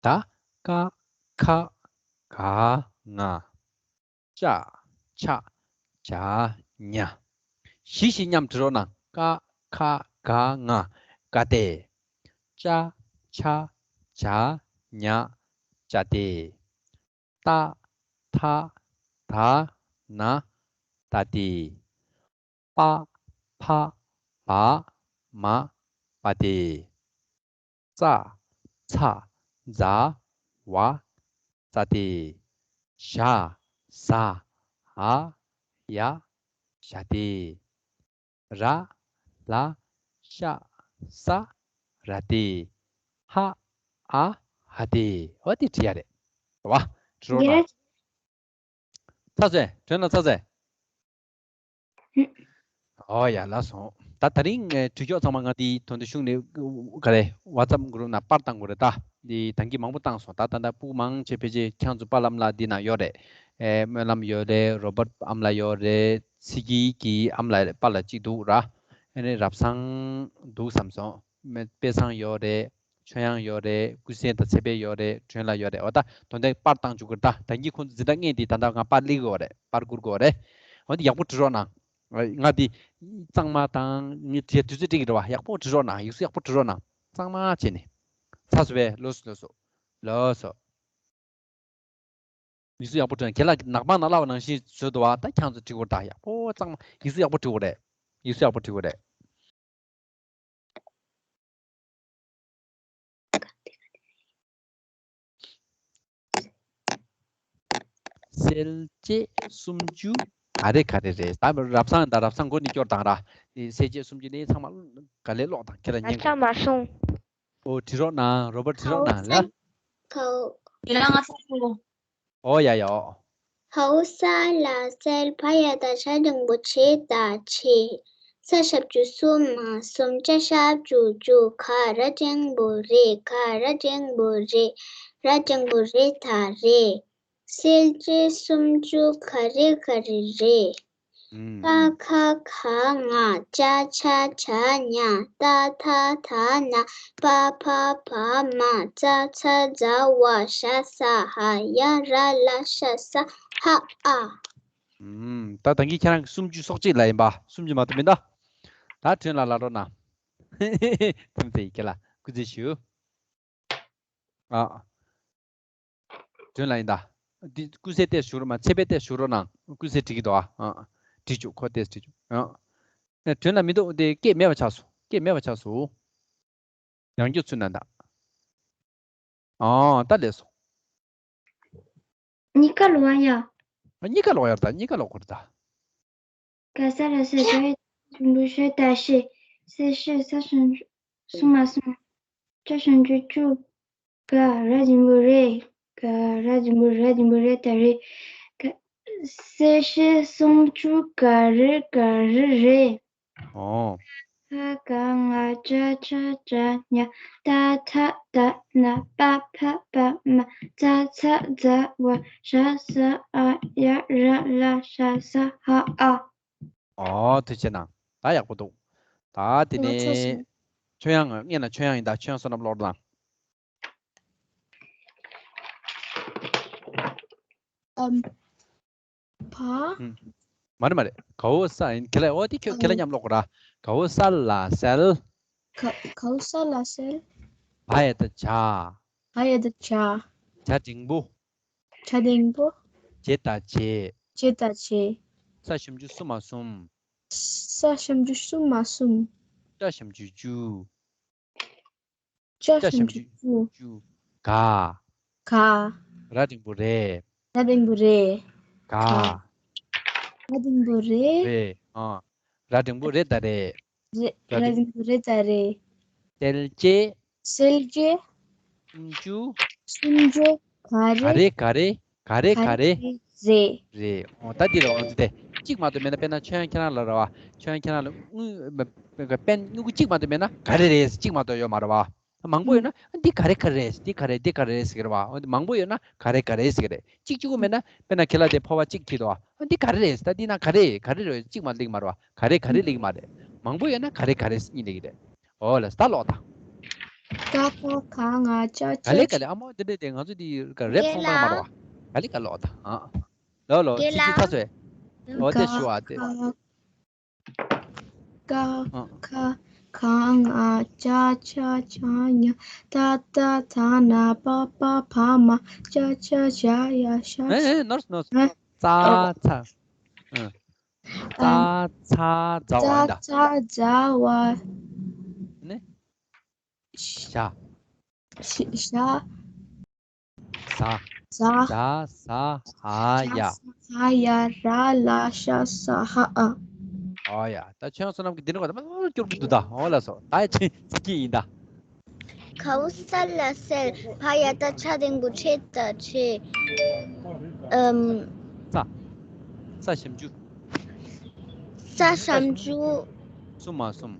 ད་ཀ་ཁ་ག་ང་། ཅ་ཆ་ཇ་ཉ། བཞི་བཞི་མཉམ་བྲི་རོགས་གནང་། ཀ་ཁ་ག་ང་། ག་སྟེ། ཅ་ཆ་ཇ་ཉ། ཅ་སྟེ། ཏ་ཐ་ད་ན་ཏ་སྟེ། པ་ཕ་བ་མ་པ་སྟེ། ཙ་ཚ་ཛ་ཝ་ཙ་སྟེ། ཞ་ཟ་འ་ཡ་ཞ་སྟེ། ར་ལ་ཤ་ས་ར་སྟེ། ཧ་ཨ་ཧ་སྟེ། འོ་དེ་བྲིས་ཡ་རེད། རེད་བ། བྲིས་རོགས་གནང་། ཡ། ཚར་སོང་། དོན་ལ་ཚར་སོང་། ཨོ་ཡ་ལགས་སོ། ད་དེ་རིང་ངས་བྲིས་ཀྱོག་ཚང་མ་ང་དེའི་དོན་དུ་གཞུང་ནས་ག་རེ་ཝ་ཙབ་གུ་རུབ་ནང་པར་བཏང་དགོས་རེད་ད། འདི་ད་གིན་མང་པོ་བཏང་སོང་། ད་ད་ལྟ་སྤུ་གུ་མང་ཆེ་ཕལ་ཆེར་ཁྱེད་ཚོ་པཱ་ལགས་ཨ་མ་ལགས་འདི་ན་ཡོད་རེད། ཨེ་སྨོན་ལམ་ཡོད་རེད། རོ་བར་ཨ་མ་ལགས་ཡོད་རེད། ཚེ་སྐྱིད་ཀྱི་ཨ་མ་ལགས་པཱ་ལགས་གཅིག་འདུག་ར། ཨ་ནི་རབ་བཟང་འདུག་བསམ་སོང་། དཔེ་བཟང་ཡོད་རེད། ཆོས་དབྱངས་ཡོད་རེད། ཀུན་གསལ་དང་ཚེ་འཕེལ་ཡོད་རེད། དོན་ལ་ཡོད་རེད། འོ་ད་དོན་དག་པར་བཏང་བཅུག་གི་རེད་ད། ད་གིན་ཁོང་ཚོ་འཛིན་གྲྭ་ལྔ་དེ་ད་ལྟ་ང་པར་སླེབས་དགོས་རེད། པར་བསྐུར་དགོས་རེད། འོ་འདི་ཡག་པོ་བྲིས་རོགས་གནང་། ང་འདི་གཙང་མ་དང་ངའི་བྲིས་དུས་ཚོད་སྤྲད་ཀྱི་རེད་བ། ཡག་པོ་བྲིས་རོགས་གནང་། ཡིག་གཟུགས་ཡག་པོ་བྲིས་རོགས་གནང་། གཙང་མ་བྱས་ནས། ཚར་སོང་བས། ལོས་སོ་ལོས་སོ། ལོས་སོ། ཡིག་གཟུགས་ཡག་པོ་བྲིས། ཁྱེད་ལ་ནག་པང་ནང་བསླབས་པ་ནང་བཞིན་བཟོས་འདུག་བ། ད་ཁྱེད་ཚོ་བྲིས་དགོས་རེད་ད། ཡག་པོ་གཙང་མ་ཡིག་གཟུགས་ཡག་པོ་བྲིས་དགོས་རེད། ཡིག་གཟུགས་ཡག་པོ་བྲིས་དགོས་རེད། གསལ་བྱེད་སུམ་ཅུ་ག་རེ་ག་རེ་རེད། ད་རབ་བཟང་ད་རབ་བཟང་མགོ་ནས་སྐྱོར་དང་ར། གསལ་བྱེད་སུམ་ཅུ་ནི་ཚང་མ་ག་ལེར་ཀློག་དང་། ཁྱེད་ལ་ཉན་དགོས། ཨ་ཅག་མ་སོང་། ཨོ་བྲིས་རོགས་གནང་། རོ་བར་བྲིས་རོགས་གནང་ལ། ཁའོ། ཡིན་ན་ང་ཚོ་ཁོ། ཨོ་ཡ་ཡ་ཨོ། ཧའོ་ས་ལ་གསལ། བ་ཡ་ད་བྱ་འགྲེང་བུ་བྱེ་ད་བྱེད། ས་ཞབས་ཀྱུ་སུ་མ་གསུམ། ཅ་ཞབས་ཀྱུ་ཅུ། ག་ར་འགྲེང་བུ་རེ། ག་ར་འགྲེང་བུ་རེ། ར་འགྲེང་བུ་རེ་ད་རེད། གསལ་བྱེད་སུམ་ཅུ་ག་རེ་ག་རེ་རེད། ཨུམ། ཀ་ཁ་ག་ང་། ཅ་ཆ་ཇ་ཉ། ཏ་ཐ་ད་ན། པ་ཕ་བ་མ། ཙ་ཚ་ཛ་ཝ། ཞ་ས་ཧ་ཡ། ར་ལ་ཤ་ས་ཧ་ཨ། ཨུམ། ད་ད་གིན་ཁྱེད་རང་གི་སུམ་ཅུ་སོ་གཅིག་ལ་ཡིན་པ། སུམ་ཅུ་མ་གཏོགས་མིན་ད། ད་དྲན་ལ་ལབ་རོགས་གནང་། ཐུམ་ཚེ་ཡི་གེ་ལ་སྐུ་རྩེད་ཞུ། ཨ། དོན་ལ་ཡིན་ད། འདི་ཀུན་གསལ་ཏོག་ཙམ་ཞུ་རོགས་གནང་། ཚེ་འཕེལ་ཏོག་ཙམ་ཞུ་རོགས་གནང་། ཀུན་གསལ་འགྲིག་གི་འདུག་ཨ། ཨ། འགྲིག་བཅུག་ཁོ་ཏོག་ཙམ་འགྲིག་བཅུག་ཨ། ཨེ་དོན་ལ་མི་འདུག་འདི་སྐད་མེད་པ་ཆགས་སོང་། སྐད་མེད་པ་ཆགས་སོང་། ཡང་བསྐྱར་ཚུར་གནང་དང་། ཨ་ད་ལས་སོང་། གཉིས་ཀ་ལོག་ཡ། ཨ་གཉིས་ཀ་ལོག་ཡ་རེད་ད། གཉིས་ཀ་ལོག་དགོས་རེད་ད། ག་ས་ལ་གསལ། བ་ཡ་འགྲེང་བུ་བྱེ་ད་བྱེད། གསལ་བྱེད་ས་ཞབས་ཀྱུ་སུ་མ་གསུམ། ཅ་ཞབས་ཀྱུ་ཅུ། ག་ར་འགྲེང་བུ་རེ། ག་ར་འགྲེང་བུ་ར་འགྲེང་བུ་རེ་ད་རེད། ག་ གསལ་བྱེད་སུམ་ཅུ་ག་རེ་ག་རེ་རེད། ཨོ། ཁ་ག་ང་ཅ་ཆ་ཇ་ཉ་ཏ་ཐ་ད་ན་པ་ཕ་བ་མ་ཙ་ཚ་ཛ་ཝ་ཞ་ཟ་འ་ཡ་ར་ལ་ཤ་ས་ཧ་ཨ། ཨོ་ཐུགས་རྗེ་གནང་། ད་ཡག་པོ་འདུག་ད་དེ་ནས་ཆོས་དབྱངས་སྔན་ལ་ཆོས་དབྱངས་ཡིན། ད་ཆོས་དབྱངས་བསོད་ནམས་ཀློག་དང་། ཨམ། བ། ཨུམ། མ་རེད་མ་རེད། གའོ་ས་ཡིན། ཁྱེད་ལ་ཨོ་དེ་ཁྱོད་ཁྱེད་ལ་མཉམ་ཀློག་དགོས་ར། གའོ་ས་ལ་སེལ། ག- གའོ་ས་ལ་སེལ། བ་ཡ་བཏགས་བྱ། བ་ཡ་བཏགས་བྱ། བྱ་འགྲེང་བུ། བྱ་འགྲེང་བུ། བྱེད་བཏགས་བྱེད། བྱེད་བཏགས་བྱེད། ས་ཞབས་ཀྱུ་སུ་མ་གསུམ། ས་ཞབས་ཀྱུ་སུ་མ་གསུམ། ཅ་ཞབས་ཀྱུ་ཅུ། ཅ་ཅ་ཞབས་ཞབས་ཀྱུ་ཀྱུ་ཅུ། ཅུ། ག་ག་ར་འགྲེང་བུ་རེ། ར་འགྲེང་བུ་རེ། ག་ག་ར་འགྲེང་བུ་རེ། རེ། ཨ། ར་འགྲེང་བུ་རེ་ད་རེ། རེ། ར་ར་འགྲེང་འགྲེང་བུ་རེ་ད་རེ། སེལ་བྱེད། སེལ་བྱེད། སུམ་ཅུ། སུམ་ཅུ། ག་ག་རེ། རེ་ག་རེ། ག་རེ་ག་ག་རེ། རེ། རེད། ཨོ་ད་འདི་རེད་བ། ང་ཚོ་དེ་གཅིག་མ་གཏོགས་མེད་ན། དཔེར་ན་ཆོས་དབྱངས་ཁྱེད་རང་ལ་རེད་བ། ཆོས་དབྱངས་ཁྱེད་རང་ལ་དངུལ་དཔེར་ན་དངུལ་གཅིག་མ་གཏོགས་མེད་ན་ག་རེ་རེད་གཅིག་མ་གཏོགས་ཡོད་མ་རེད་བ། མང་པོ་ཡོད་ན་འདི་ག་རེ་ག་རེ་རེད། འདི་ག་རེ་འདི་ག་རེ་རེད་ཟེར་གི་རེད་བ། འོ་དེ་མང་པོ་ཡོད་ན་ག་རེ་ག་རེ་ཟེར་གི་རེད། གཅིག་གཅིག་པོ་མེད་ན། དཔེར་ན་ཁྱེད་ལ་དེ་ཕོར་པ་གཅིག་ཁྱེར་འདུག་བ། འདི་ག་རེ་རེད་ཟེར། ད་འདི་ན་ག་རེ་ག་རེ་རེད་གཅིག་མ་གཏོགས་མ་རེད་བ། ག་རེ་ག་རེ་གླེང་གི་མ་རེད། མང་པོ་ཡོད་ན་ག་རེ་ག་རེ་གཉིས་གླེང་གི་རེད། ཨོ་ལ་ད་ཀློག་དང་། ཀ་ཁ་ག་ང་ཅ་ཆ། ག་ལེ་ག་ལེ། ཨ་མོ་དེ་འདྲས་དེ་ང་ཚོ་དེ་རེབ་ཚོང་པ་མ་རེད་བ། ག་ལེ་ག་ལོག་དང་། ཨ། ལོ་ལོ། ཁྱི་ཁྱི་ཚ་ཚོས། ཨོ་དེ་ཞུ་ཨ་དེ། ཀ་ཨ་ཁ་ག་ང་ཅ་ཆ་ཇ་ཉ་ཏ་ཐ་ད་ན་པ་ཕ་བ་མ་ཙ་ཚ་ཛ་ཝ་ཤ་ས། ཨེ་ཨེ་ནོར་ནོར། ཨ། ཙ་ཚ། ཨ། ཙ་ཚ་ཛ་ཝ་ཡིན་ད། ཙ་ཚ་ཛ་ཝ། ནི། ཤ། ཤ། ཟ། ཟ། ཟ་ས་ཧ་ཡ། ཧ་ཡ་ར་ལ་ཤ་ས་ཧ་ཨ། ཨ་ཡ། ད་ཆོས་དབྱངས་བསོད་ནམས་ཀྱི་འདི་ནི་གོ་ད་མ་སྐྱོར་གྱི་འདུག་ད། ཨོ་ལ་སོ། ད་ཡ་ཆེན་ཚིག་གི་ཡིན་ད། གའོ་ས་ལ་སེལ། བ་ཡ་བཏགས་བྱ་འགྲེང་བུ་བྱེད་བཏགས་བྱེད། ཨམ། ས། ས་ཞབས་ཀྱུ། ས་ཞབས་ཀྱུ། སུ་མ་གསུམ།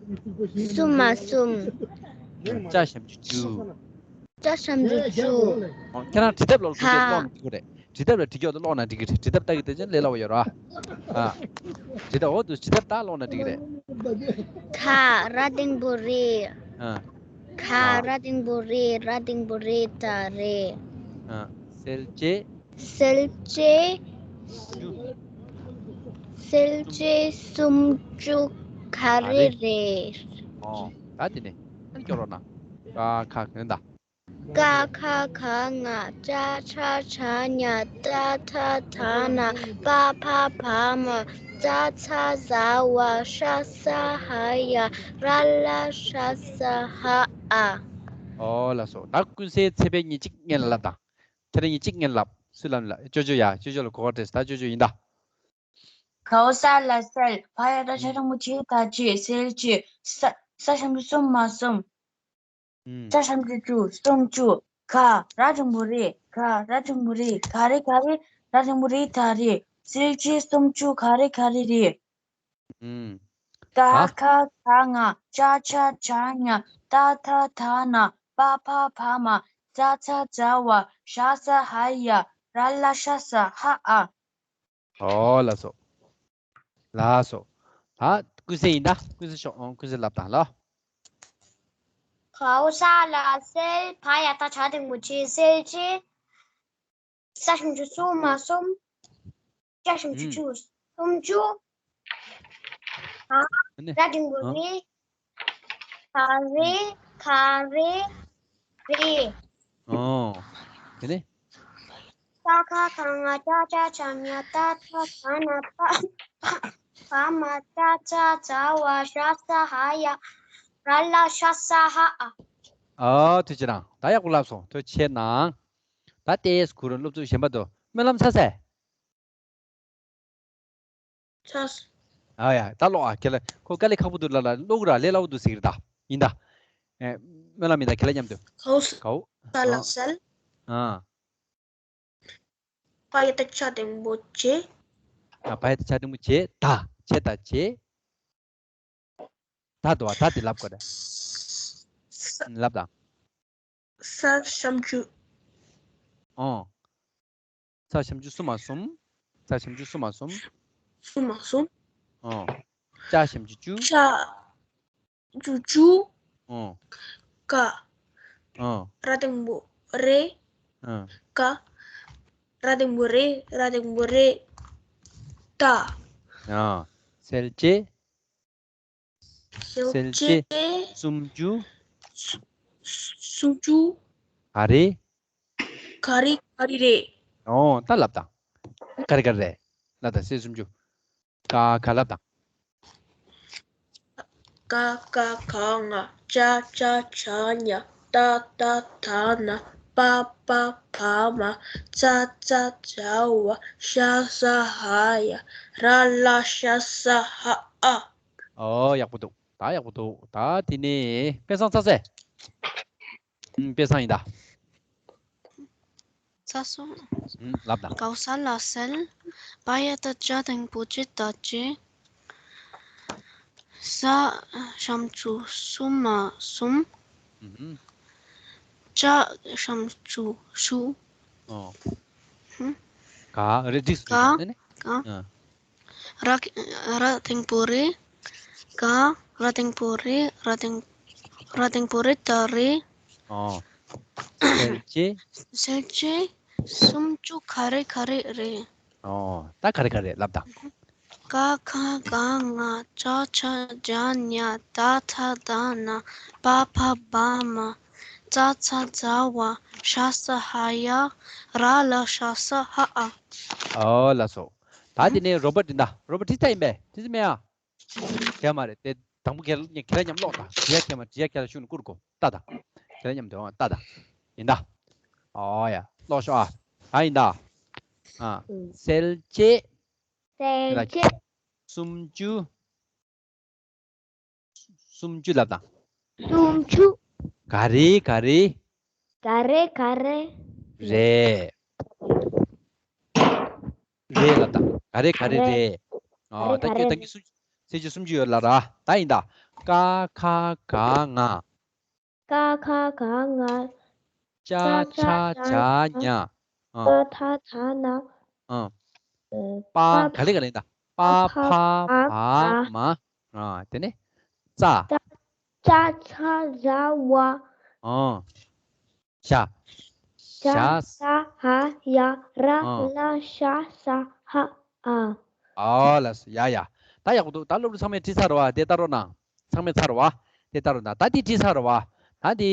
སུ་མ་གསུམ། ཅ་ཞབས་ཀྱུ་ཅུ། ཅ་ཞབས་ཀྱུ་ཅུ། ཨོ་ཁྱེད་རང་བྲིས་ཐབས་ལ་ཀློག་ན་འགྲིག་གི་རེད། བྲིས་ཐབས་ལ་བྲིས་ཀྱོག་ཏུ་ཀློག་ན་འགྲིག་གི་རེད། བྲིས་ཐབས་ལྟ་གི་དེ་ཅན་ལས་སླ་བོ་ཡོད་ར། ཨ། བྲིས་ཐབས་འོ་དུ་བྲིས་ཐབས་ལྟ་ཀློག་ན་འགྲིག་གི་རེད། ཁ་ར་འགྲེང་བུ་རེ། ཨ། ཁ་ར་འགྲེང་བུ་རེ། ར་འགྲེང་བུ་རེ་ད་རེ། ཨ། སེལ་བྱེད། སེལ་བྱེད། སེལ་བྱེད་སུམ་ཅུ་ག་རེ་རེད། ཨོ། ད་དེ་ནས་ཨ་ནི་སྐྱོར་རོགས་གནང་། ཀ་ཁ་ག་ད། ཀ་ཁ་ག་ང་ཅ་ཆ་ཇ་ཉ་ཏ་ཐ་ད་ན་པ་ཕ་བ་མ་ཙ་ཚ་ཛ་ཝ་ཤ་ས་ཧ་ཡ་ར་ལ་ཤ་ས་ཧ་ཨ། ཨོ་ལ་སོ། ད་ཀུན་གསལ་ཚེ་འཕེལ་གཉིས་གཅིག་སྔན་ལ་ལབ་དང་། ཁྱེད་རང་གཉིས་གཅིག་སྔན་ལབ། སུ་ལབ་ལ་ཅོ་ཅོ་ཡ། ཅོ་ཅོ་ལ་གོ་བ་སྤྲད། ད་ཅོ་ཅོ་ཡིན་ད། གའོ་ས་ལ་སེལ། བ་ཡ་བཏགས་བྱ་འགྲེང་བུ་བྱེད་བཏགས་བྱེད། སེལ་བྱེད། ས་ས་ཞབས་ཀྱུ་སུ་མ་གསུམ། ཨུམ། ཅ་ཞབས་ཀྱུ་ཅུ། སུམ་ཅུ། ག་ར་འགྲེང་བུ་རེ། ག་ར་འགྲེང་བུ་རེ། ག་རེ་ག་རེ། ར་འགྲེང་བུ་རེ་ད་རེ། སེལ་བྱེད་སུམ་ཅུ་ག་རེ་ག་རེ་རེད། ཨུམ། ཀ་ད། ཁ་ག་ང་ཅ་ཆ་ཇ་ཉ་ཏ་ཐ་ད་ན་པ་ཕ་བ་མ་ཙ་ཚ་ཛ་ཝ་ཤ་ས་ཧ་ཡ་ར་ལ་ཤ་ས་ཧ་ཨ། ཨོ་ལ་སོ། ལ་སོ། ད་ཀུན་གསལ་ཡིན་ད། ཀུན་གསལ་ཤོག་ཨོ་ཀུན་གསལ་ལབ་དང་ལ། གའོ་ས་ལ་སེལ། བ་ཡ་བཏགས་བྱ་འགྲེང་བུ་བྱེད། སེལ་བྱེད། ས་ཞབས་ཀྱུ་སུ་མ་གསུམ། ཅ་ཞབས་ཀྱུ་ཨུམ། ཅུ། སུམ་ཅུ། ག་ཨ་ནི། ར་འགྲེང་བུ་ཨ། རེ། ག་རེ་ག་རེ་རེད། ཨོ། དེ་ནས། ཀ་ཁ་ག་ང་ཅ་ཆ་ཇ་ཉ་ཏ་ཐ་ད་ན་པ་ཕ་བ་མ་ཙ་ཚ་ཛ་ཝ་ཤ་ས་ཧ་ཡ་ར་ལ་ཤ་ས་ཧ་ཨ། ཨ་ཐུགས་རྗེ་གནང་། ད་ཡག་པོ་ལབ་སོང་། ཐུགས་རྗེ་གནང་། ད་ལྟའི་གུ་རུ་སློབ་ཕྲུག་གཞན་པ་དུ་སྨོན་ལམ་ཚར་ཚར། ཚར། ཨ་ཡ་ད་ཀློག་ཨ། ཁྱེད་ལ་ཁོ་དཀའ་ལས་ཁག་པོ་འདུག་ལ་ལ་ཀློག་ར་ལས་སླ་བོ་འདུག་ཟེར་གི་རེད་ད། ཡིན་ད། ཨེ་སྨོན་ལམ་ཡིན་ད། ཁྱེད་ལ་མཉམ་དུ། གའོ་ས་ལ་སེལ། ཨ། བ་ཡ་བཏགས་བྱ་འགྲེང་བུ་བྱེད། ཨ། བ་ཡ་བཏགས་བྱ་འགྲེང་བུ་བྱེ་ད། བྱེ་ད་བྱེ། ད་འདུག་བ། ད་དེ་ལབ་དགོས་རེད། ལབ་དང་། ས་ཞབས་ཀྱུ། ཨོ། ས་ཞབས་ཀྱུ་སུ་མ་གསུམ། ས་ཞབས་ཀྱུ་སུ་མ་གསུམ། སུ་མ་གསུམ། ཨོ། ཅ་ཞབས་ཀྱུ་ཅུ། ཅ་ཞབས་ཀྱུ་ཅུ། ཨོ། ཀ། ཨོ། ར་འགྲེང་བུ་རེ། ཨོ། ཀ། ར་འགྲེང་བུ་རེ། ར་འགྲེང་བུ་རེ། ད། ཨོ། གསལ་བྱེད། གསལ་བྱེད། གསལ་བྱེད་སུམ་ཅུ། སུམ་ཅུ། ག་རེ། ག་རེ་ག་རེ་རེད། ཨོ། ད་ལབ་དང་། ག་རེ་ག་རེ་རེད། ལབ་དང་། གསལ་བྱེད་སུམ་ཅུ། ཀ་ཁ་ལབ་དང་། ཀ་ཁ་ག་ང་། ཅ་ཆ་ཇ་ཉ། ཏ་ཐ་ད་ན། པ་ཕ་བ་མ། ཙ་ཚ་ཛ་ཝ། ཤ་ས་ཧ་ཡ། ར་ལ་ཤ་ས་ཧ་ཨ། ཨོ། ཡག་པོ་འདུག་ད་ཡག་པོ་འདུག་ད་དེ་ནས་དཔེ་བཟང་ཚར་སོང་། ཨུམ། དཔེ་བཟང་ཡིན་ད། ཚར་སོང་། ཨུམ། ལབ་དང་། ག་ས་ལ་གསལ། བ་ཡ་བཏགས་བྱ་འགྲེང་བུ་བྱེ་ད་བྱེད། ས་ཞབས་ཀྱུ་སུ་མ་གསུམ། ཨུམ། ཅ་ཞབས་ཀྱུ་ཅུ། ཨོ། ཧུམ། ག་རེ་འགྲིག་སོང་། ག་ནི་ནི། ག་ཨ། ར། ར་འགྲེང་བུ་རེ། ག། ར་འགྲེང་བུ་རེ། ར་འགྲེང་། ར་འགྲེང་བུ་རེ་ད་རེ། ཨོ། གསལ་བྱེད། གསལ་བྱེད་སུམ་ཅུ་ག་རེ་ག་རེ་རེད། ཨོ། ད་ག་རེ་ག་རེ་ལབ་དང་། ཀ་ཁ་ག་ང་། ཅ་ཆ་ཇ་ཉ། ཏ་ཐ་ད་ན། པ་ཕ་བ་མ། ཙ་ཚ་ཛ་ཝ། ཤ་ས་ཧ་ཡ། ར་ལ་ཤ་ས་ཧ་ཨ། ཨོ། ལགས་སོ། ད་དེ་ནས་རོ་པོ་ཊི་འདི་འདྲ། རོ་པོ་ཊི་ཁྲིད་ཚར་ཡིན་པས། ཁྲིད་ཚར་མེད་ཨ། ཁྱེད་མ་རེད་དེ། དང་པོ་ཁྱེད་ཁྱེད་རང་མཉམ་ཀློག་དང་། དེ་ཡ་ཁྱེད་མ་དེ་ཡ་ཁྱེད་རང་ཤུགས་ནས་བསྐུར་དགོས། ལྟ་དང་། ཁྱེད་རང་མཉམ་དུ་ལྟ་དང་། ཡིན་ད། ཨོ་ཡ། ཀློག་ཤོག་ཨ། ད་ཡིན་ད། ཨ། ཨུ། གསལ་བྱེད། གསལ་བྱེད། སུམ་ཅུ། སུམ་ཅུ་ལབ་དང་། སུམ་ཅུ། ག་རེ་ག་རེ། ག་རེ་ག་རེ། རེད། རེད་ལབ་དང་། ག་རེ་ག་རེ་རེད། རེད། ཨ། ག་རེ་ད་ག་ཁྱོད་ད་རེ། གིན་སུམ་ཅུ། གསལ་བྱེད་སུམ་ཅུ་ཡོད་ལབ་ར། ད་ཡིན་ད། ཀ་ཁ་ག་ང་། ཀ་ཁ་ག་ང་། ཅ་ཆ་ཇ་ཉ། ཨ། ཏ་ཐ་ད་ན། ཨ། ཨ། པ། པ། ག་ལེ་ག་ལེ་ད། པ་ཕ་བ་མ། ཨ། དེ་ནས་ཙ། ཙ། ཅ་ཆ་ཇ་ཝ། ཨ། ཤ། ཤ་ཤ་ས་ཧ་ཡ། ར། ཨ། ལ་ཤ་ས་ཧ་ཨ། ཨ་ལ་སོ། ཡ་ཡ། ད་ཡག་པོ་འདུག་ད་སློབ་ཕྲུག་ཚང་མས་བྲིས་ཚར་བ། དེ་ལྟ་རོགས་གནང་། ཚང་མས་ཚར་བ། དེ་ལྟ་རོགས་གནང་། ད་དེ་བྲིས་ཚར་བ། ད་དེ་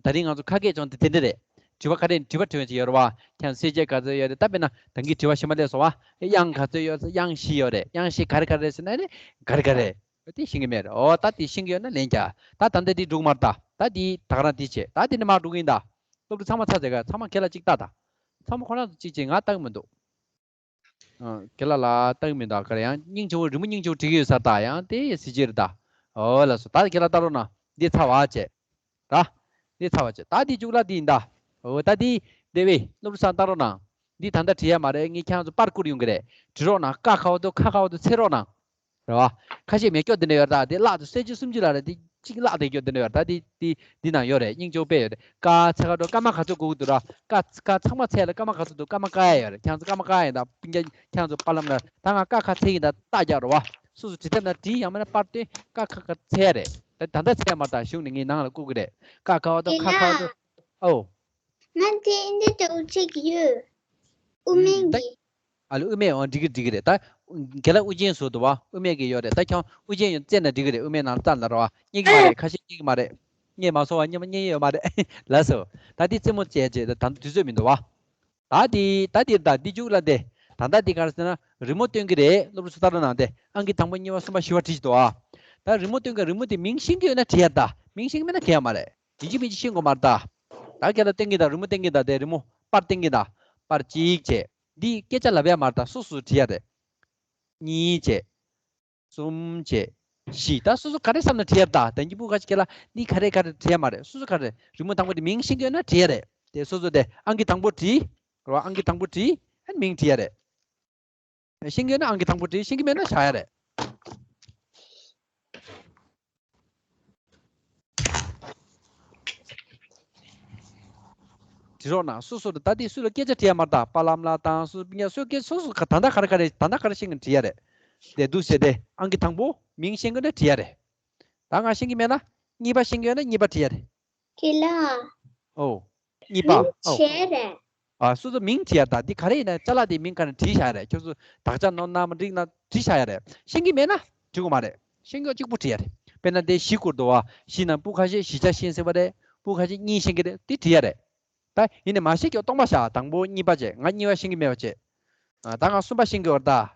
ད་རིང་ང་ཚོ་ཁ་སྐད་སྦྱོང་དེ་དེ་འདྲ་རེད། དྲི་བ་ག་རེ། དྲི་བ་དྲི་བ་ཅིག་ཡོད་རེད་བ། ཁྱེད་གསལ་བྱེད་ག་ཚོད་ཡོད་རེད། ད་དཔེར་ན་ད་གིན་དྲི་བ་གཞན་པ་སླེབས་སོང་བ། དབྱངས་ག་ཚོད་ཡོད། དབྱངས་བཞི་ཡོད་རེད། དབྱངས་བཞི་ག་རེ་ག་རེ་རེད་ཟེར་ན་ནི་ག་རེ་ག་རེ་རེད། དེ་ཤེས་ཀྱི་མེད་རེད། ཨོ་ད་དེ་ཤེས་ཀྱི་ཡོད་ན་ལན་རྒྱག་ད་ད་ལྟ་དེ་འགྲུག་མ་རེད་ད། ད་དེ་ད་ག་རང་དེ་བྱེད། ད་དེ་ནི་མར་འགྲོ་གི་ཡིན་ད། སློབ་ཕྲུག་ཚང་མ་ཚར་ཟེར་ག་ཚང་མ་ཁྱེད་ལ་གཅིག་ལྟ་ད། ཚང་མ་ཁོ་རང་ཚོ་གཅིག་བྱེད། ང་ལྟ་གི་མི་འདུག་ཨ། ཁྱེད་ལ་ལ་ལྟ་གི་མི་འདུག་ག་རེ་ཡང་སྙིང་རྗེ་བོ་རི་མོ་སྙིང་རྗེ་བོ་བྲིས་ཀྱི་ཡོད་ས་ད། ཡང་དེ་གཟི་བརྗིད་རེད་ད། ཨོ་ལགས་སོ། ད་ཁྱེད་ལ་ལྟ་རོགས་གནང་། འདི་ཚར་བ་བྱེད། ར། འདི་ཚར་བ་བྱེད། ད་འདི་མཇུག་ལ་འདི་ཡིན་ད། ཨོ་ད་འདི་དེ་བས་སློབ་ཕྲུག་ཚང་ལྟ་རོགས་གནང་། འདི་ད་ལྟ་བྲིས་ཡ་མ་རེད། ངས་ཁྱེད་རང་ཚོ་པར་བསྐུར་ཡོང་གི་རེད། བྲིས་རོགས་གནང་། ཀ་ཁ་བ་དོ་ཁ་ཁ་བ་དོ་འཚོལ་རོགས་གནང་། རེད་བ། ཁ་ཤས་མེད་སྐྱོ་འདི་འདྲ་ཡོད་རེད་ད། དེ་བརླག་འདུག་གསལ་བྱེད་སུམ་ཅུ་ལ་རེད། དེ་གཅིག་བརླག་བསྡད་སྐྱོ་འདི་འདྲ་ཡོད་རེད་ད། དེ་དེ་འདི་ནང་ཡོད་རེད། སྙིང་རྗེ་བོ་དཔེ་ཡོད་རེད། ཀ་ཚེ་ཁ་འགྲོ། སྐར་མ་ག་ཚོད་དགོས་ཀྱི་འདུག་ར། ཀ་ཀ་ཚང་མ་ཚེ་ལ་སྐར་མ་ག་ཚོད་འདུག་སྐར་མ་ཀ་ཡ་ཡོད་རེད། ཁྱེད་ཚོ་སྐར་མ་ཀ་ཡ་ཡིན་ད། སྤུན་ཀྱག་ཁྱེད་ཚོ་པར་ལམ་ལ། ད་ང་ཀ་ཁ་འཚོལ་གྱི་ཡིན་ད། རྟགས་རྒྱག་རོགས་བ། སོ་སོ་བྲིས་ཐུབ་ན་བྲིས། ཡང་མིན་ན་པར་སྟོན། ཀ་ཁ་ཁ་འཚོལ་ཡ་རེད། ད་ད་ལྟ་འཚོལ་ཡ་མ་རེད་ད། གཞུག་ནས་ངས་ནང་ལ་བསྐུར་གི་རེད། ཀ་ཁ་བ་དོ་ཁ་ཁ་བ་དོ། ཨོ། ང་དེ་འདི་དུ་གཅིག་ཡོད། དབུ་མེད་ཨུམ། ད་གི་ཨ་ལ། དབུ་མེད། འོ་འགྲིག་གི་འགྲིག་གི་རེད། ད་རྒན་ལགས་དབུ་ཅན་བཟོ་འདུག་བ། དབུ་མེད་ཀྱི་ཡོད་རེད། ད་ཁྱོད་དབུ་ཅན་ཡོད་བཙལ་ན་འགྲིག་གི་རེད། དབུ་མེད་ནང་བཙལ་ན་རེད་བ། རྙེད་ཀྱི་མ་རེད། ཁ་ཤས་རྙེད་ཀྱི་མ་རེད། རྙེད་མ་སོང་བ། རྙེད་མ་རྙེད་ཡོད་མ་རེད། ལགས་སོ། ད་འདི་རྩེད་མོ་བྱས་བྱས། ད་ད་དུས་ཚོད་མི་འདུག་བ། ད་འདི་ད་འདི་ད་འདི་མཇུག་ལ་འདི། ད་ད་འདི་ག་རེ་ཟེར་ན་རི་མོ་སྟོན་གྱི་རེད། སློབ་ཕྲུག་ཚོ་ལྟ་རོགས་གནང་སྟེ། ཨང་ཀི་དང་པོ་གཉིས་པ་གསུམ་པ་བཞི་པ་བྲིས་ཤིག་འདུག་ཨ། ད་རི་མོ་སྟོན་གྱི། རི་མོ་དེ་མིང་ཤེས་ཀྱི་ཡོད་ན་བྲིས་ཡ་ད། མིང་ཤེས་ཀྱི་མེད་ན་གལ་ཡ་མ་རེད། ཡིན་གཅིག་མིན་གཅིག་ཤེས་དགོས་མ་རེད་ད། ད་ཁྱེད་ལ་སྟོན་གྱི་ད། རི་མོ་སྟོན་གྱི་ད། དེ་རི་མོ་པར་སྟོན་གྱི་ད། པར་གཅིག་བྱས། འདི་སྐད་ཆ་ལབ་ཡ་མ་རེད་ད། སོ་སོ་བྲིས་ཡ་རེད། གཉིས་བྱས། གསུམ་བྱས། བཞི། ད་སོ་སོ་ག་རེ་བསམ་ན་བྲིས་ཡ་ད། ད་གིན་སྤུ་ག་ཅིག་ཁྱེད་ལ་འདི་ག་རེ་ག་རེ་བྲིས་ཡ་མ་རེད། སོ་སོ་ག་རེ། རི་མོ་དང་པོ་དེ་མིང་ཤེས་ཀྱི་ཡོད་ན་བྲིས་ཡ་རེད། དེ་སོ་སོ་དེ་ཨང་ཀི་དང་པོ་བྲིས། རེད་བ། ཨང་ཀི་དང་པོ་བྲིས། ཨ་ནི་མིང་བྲིས་ཡ་རེད། ཤེས་ཀྱི་ཡོད་ན་ཨང་ཀི་དང་པོ་བྲིས། ཤེས་ཀྱི་མེད་ན་བཞག་ཡ་རེད། བྲིས་རོགས་གནང་། སོ་སོ་ད་ལྟ་དེ་སུ་ལ་སྐད་ཆ་དྲི་ཡ་མ་རེད་ད། པཱ་ལགས་ལ་དང་སུ་ཡ་སུ་སྐད་སོ་སོ་ག་ད་ལྟ་ག་རེ་ག་རེ་ད་ལྟ་ག་རེ་ཤེས་ཀྱི་དྲི་ཡ་རེད། དེ་འདུག་ཟེར་ཏེ་ཨང་ཀི་དང་པོ་མིང་ཤེས་ཀྱི་ན་དྲི་ཡ་རེད། ད་ང་ཤེས་ཀྱི་མེད་ན་གཉིས་པ་ཤེས་ཀྱི་ཡོད་ན་གཉིས་པ་དྲི་ཡ་རེད། ཁྱེད་ལ། ཨོ། གཉིས་པ། མིང་ཨོ། བྱས་རེད། ཨ་སོ་སོ་མིང་བྲིས་ཡ་ད་འདི་ག་རེ་ཡིན་ན་ཅ་ལག་དེ་མིང་ག་རེ་བྲིས་བཞག་རེད། ཁྱོད་ཚོ་དག་ཆ་ནོར་ན་མ་འགྲིག་ན་བྲིས་བཞག་ཡ་རེད། ཤེས་ཀྱི་མེད་ན་བྲིས་དགོས་མ་རེད། ཤེས་ཀྱི་ཡོད་གཅིག་པུ་བྲིས་ཡ་རེད། དཔེར་ན་འདི་བཞི་བསྐུར་འདུག་བ། བཞི་ནང་སྤུ་ཁ་ཤས་བཞི་ཆ་ཤེས་ཟེར་བ་རེད། སྤུ་ཁ་ཤས་གཉིས་ཤེས་ཀྱི་རེད། འདི་བྲིས་ཡ་རེད། ད་ཡིན་ནའི་མ་ཤེས་ཀྱི་སྟོང་པ་བཞག་དང་པོ་གཉིས་པ་བྱས། ང་གཉིས་པ་ཤེས་ཀྱི་མེད་པ་བྱས། ཨ་ད་ང་གསུམ་པ་ཤེས་ཀྱི་ཡོད་རེད་ད།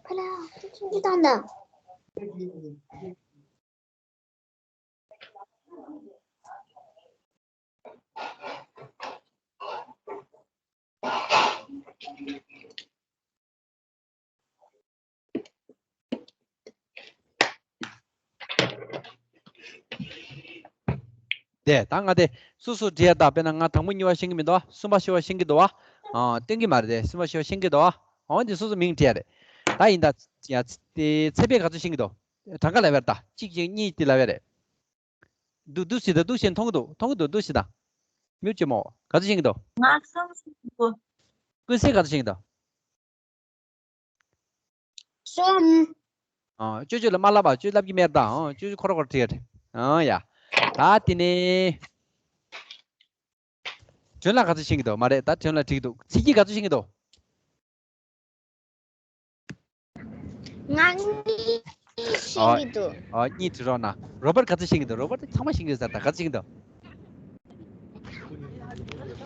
ཁ་ལ་ཁྱེད་ཀྱིས་བཏང་དང་། དེ་ད་ང་དེ་སོ་སོ་བྲིས་ཡ་ད། དཔེར་ན་ང་དང་པོ་གཉིས་པ་ཤེས་ཀྱི་མི་འདུག་བ། གསུམ་པ་བཞི་པ་ཤེས་ཀྱི་འདུག་བ། ཨ་སྟོན་གྱི་མ་རེད་དེ། གསུམ་པ་བཞི་པ་ཤེས་ཀྱི་འདུག་བ། འོ་འདི་སོ་སོ་མིང་བྲིས་ཡ་རེད། ད་ཡིན་ད་ཡ་དེ་ཚེ་འཕེལ་ག་ཚོད་ཤེས་ཀྱི་འདུག་གྲངས་ཀ་ལབ་ཡ་རེད་ད། གཅིག་གཅིག་གཉིས་དེ་ལབ་ཡ་རེད། འདུག་འདུག་སེ་ད་འདུག་སེ་མཐོང་གི་འདུག་མཐོང་གི་འདུག་འདུག་སེ་ད། མྱུར་ཅིག་མོ། ག་ཚོད་ཤེས་ཀྱི་འདུག་ང་གསུམ་ཤེས་ཀྱི་འདུག་ཀུན་གསལ་ག་ཚོད་ཤེས་ཀྱི་འདུག་གསུམ། ཨ་ཅོ་ཅོ་ལ་མ་ལབ་པ། ཅོ་ལབ་ཀྱི་མེད་ད། ཨ་ཅོ་ཅོ་ཁོ་ར་ཁོ་ར་བྲིས་ཡ་རེད། ཨ་ཡ། ད་དེ་ནས་དྲོན་ལགས་ག་ཚོད་ཤེས་ཀྱི་འདུག་མ་རེད་ད། དྲོན་ལགས་བྲིས་ཀྱི་འདུག་ཚེ་སྐྱིད་ག་ཚོད་ཤེས་ཀྱི་འདུག་ང་གཉིས་ཤེས་ཀྱི་འདུག་ཨ་གཉིས་བྲིས་རོགས་གནང་། རོ་པར་ག་ཚོད་ཤེས་ཀྱི་འདུག་རོ་པར་དེ་ཚང་མ་ཤེས་ཀྱི་ཡོད་ས་རེད་ད། ག་ཚོད་ཤེས་ཀྱི་འདུག་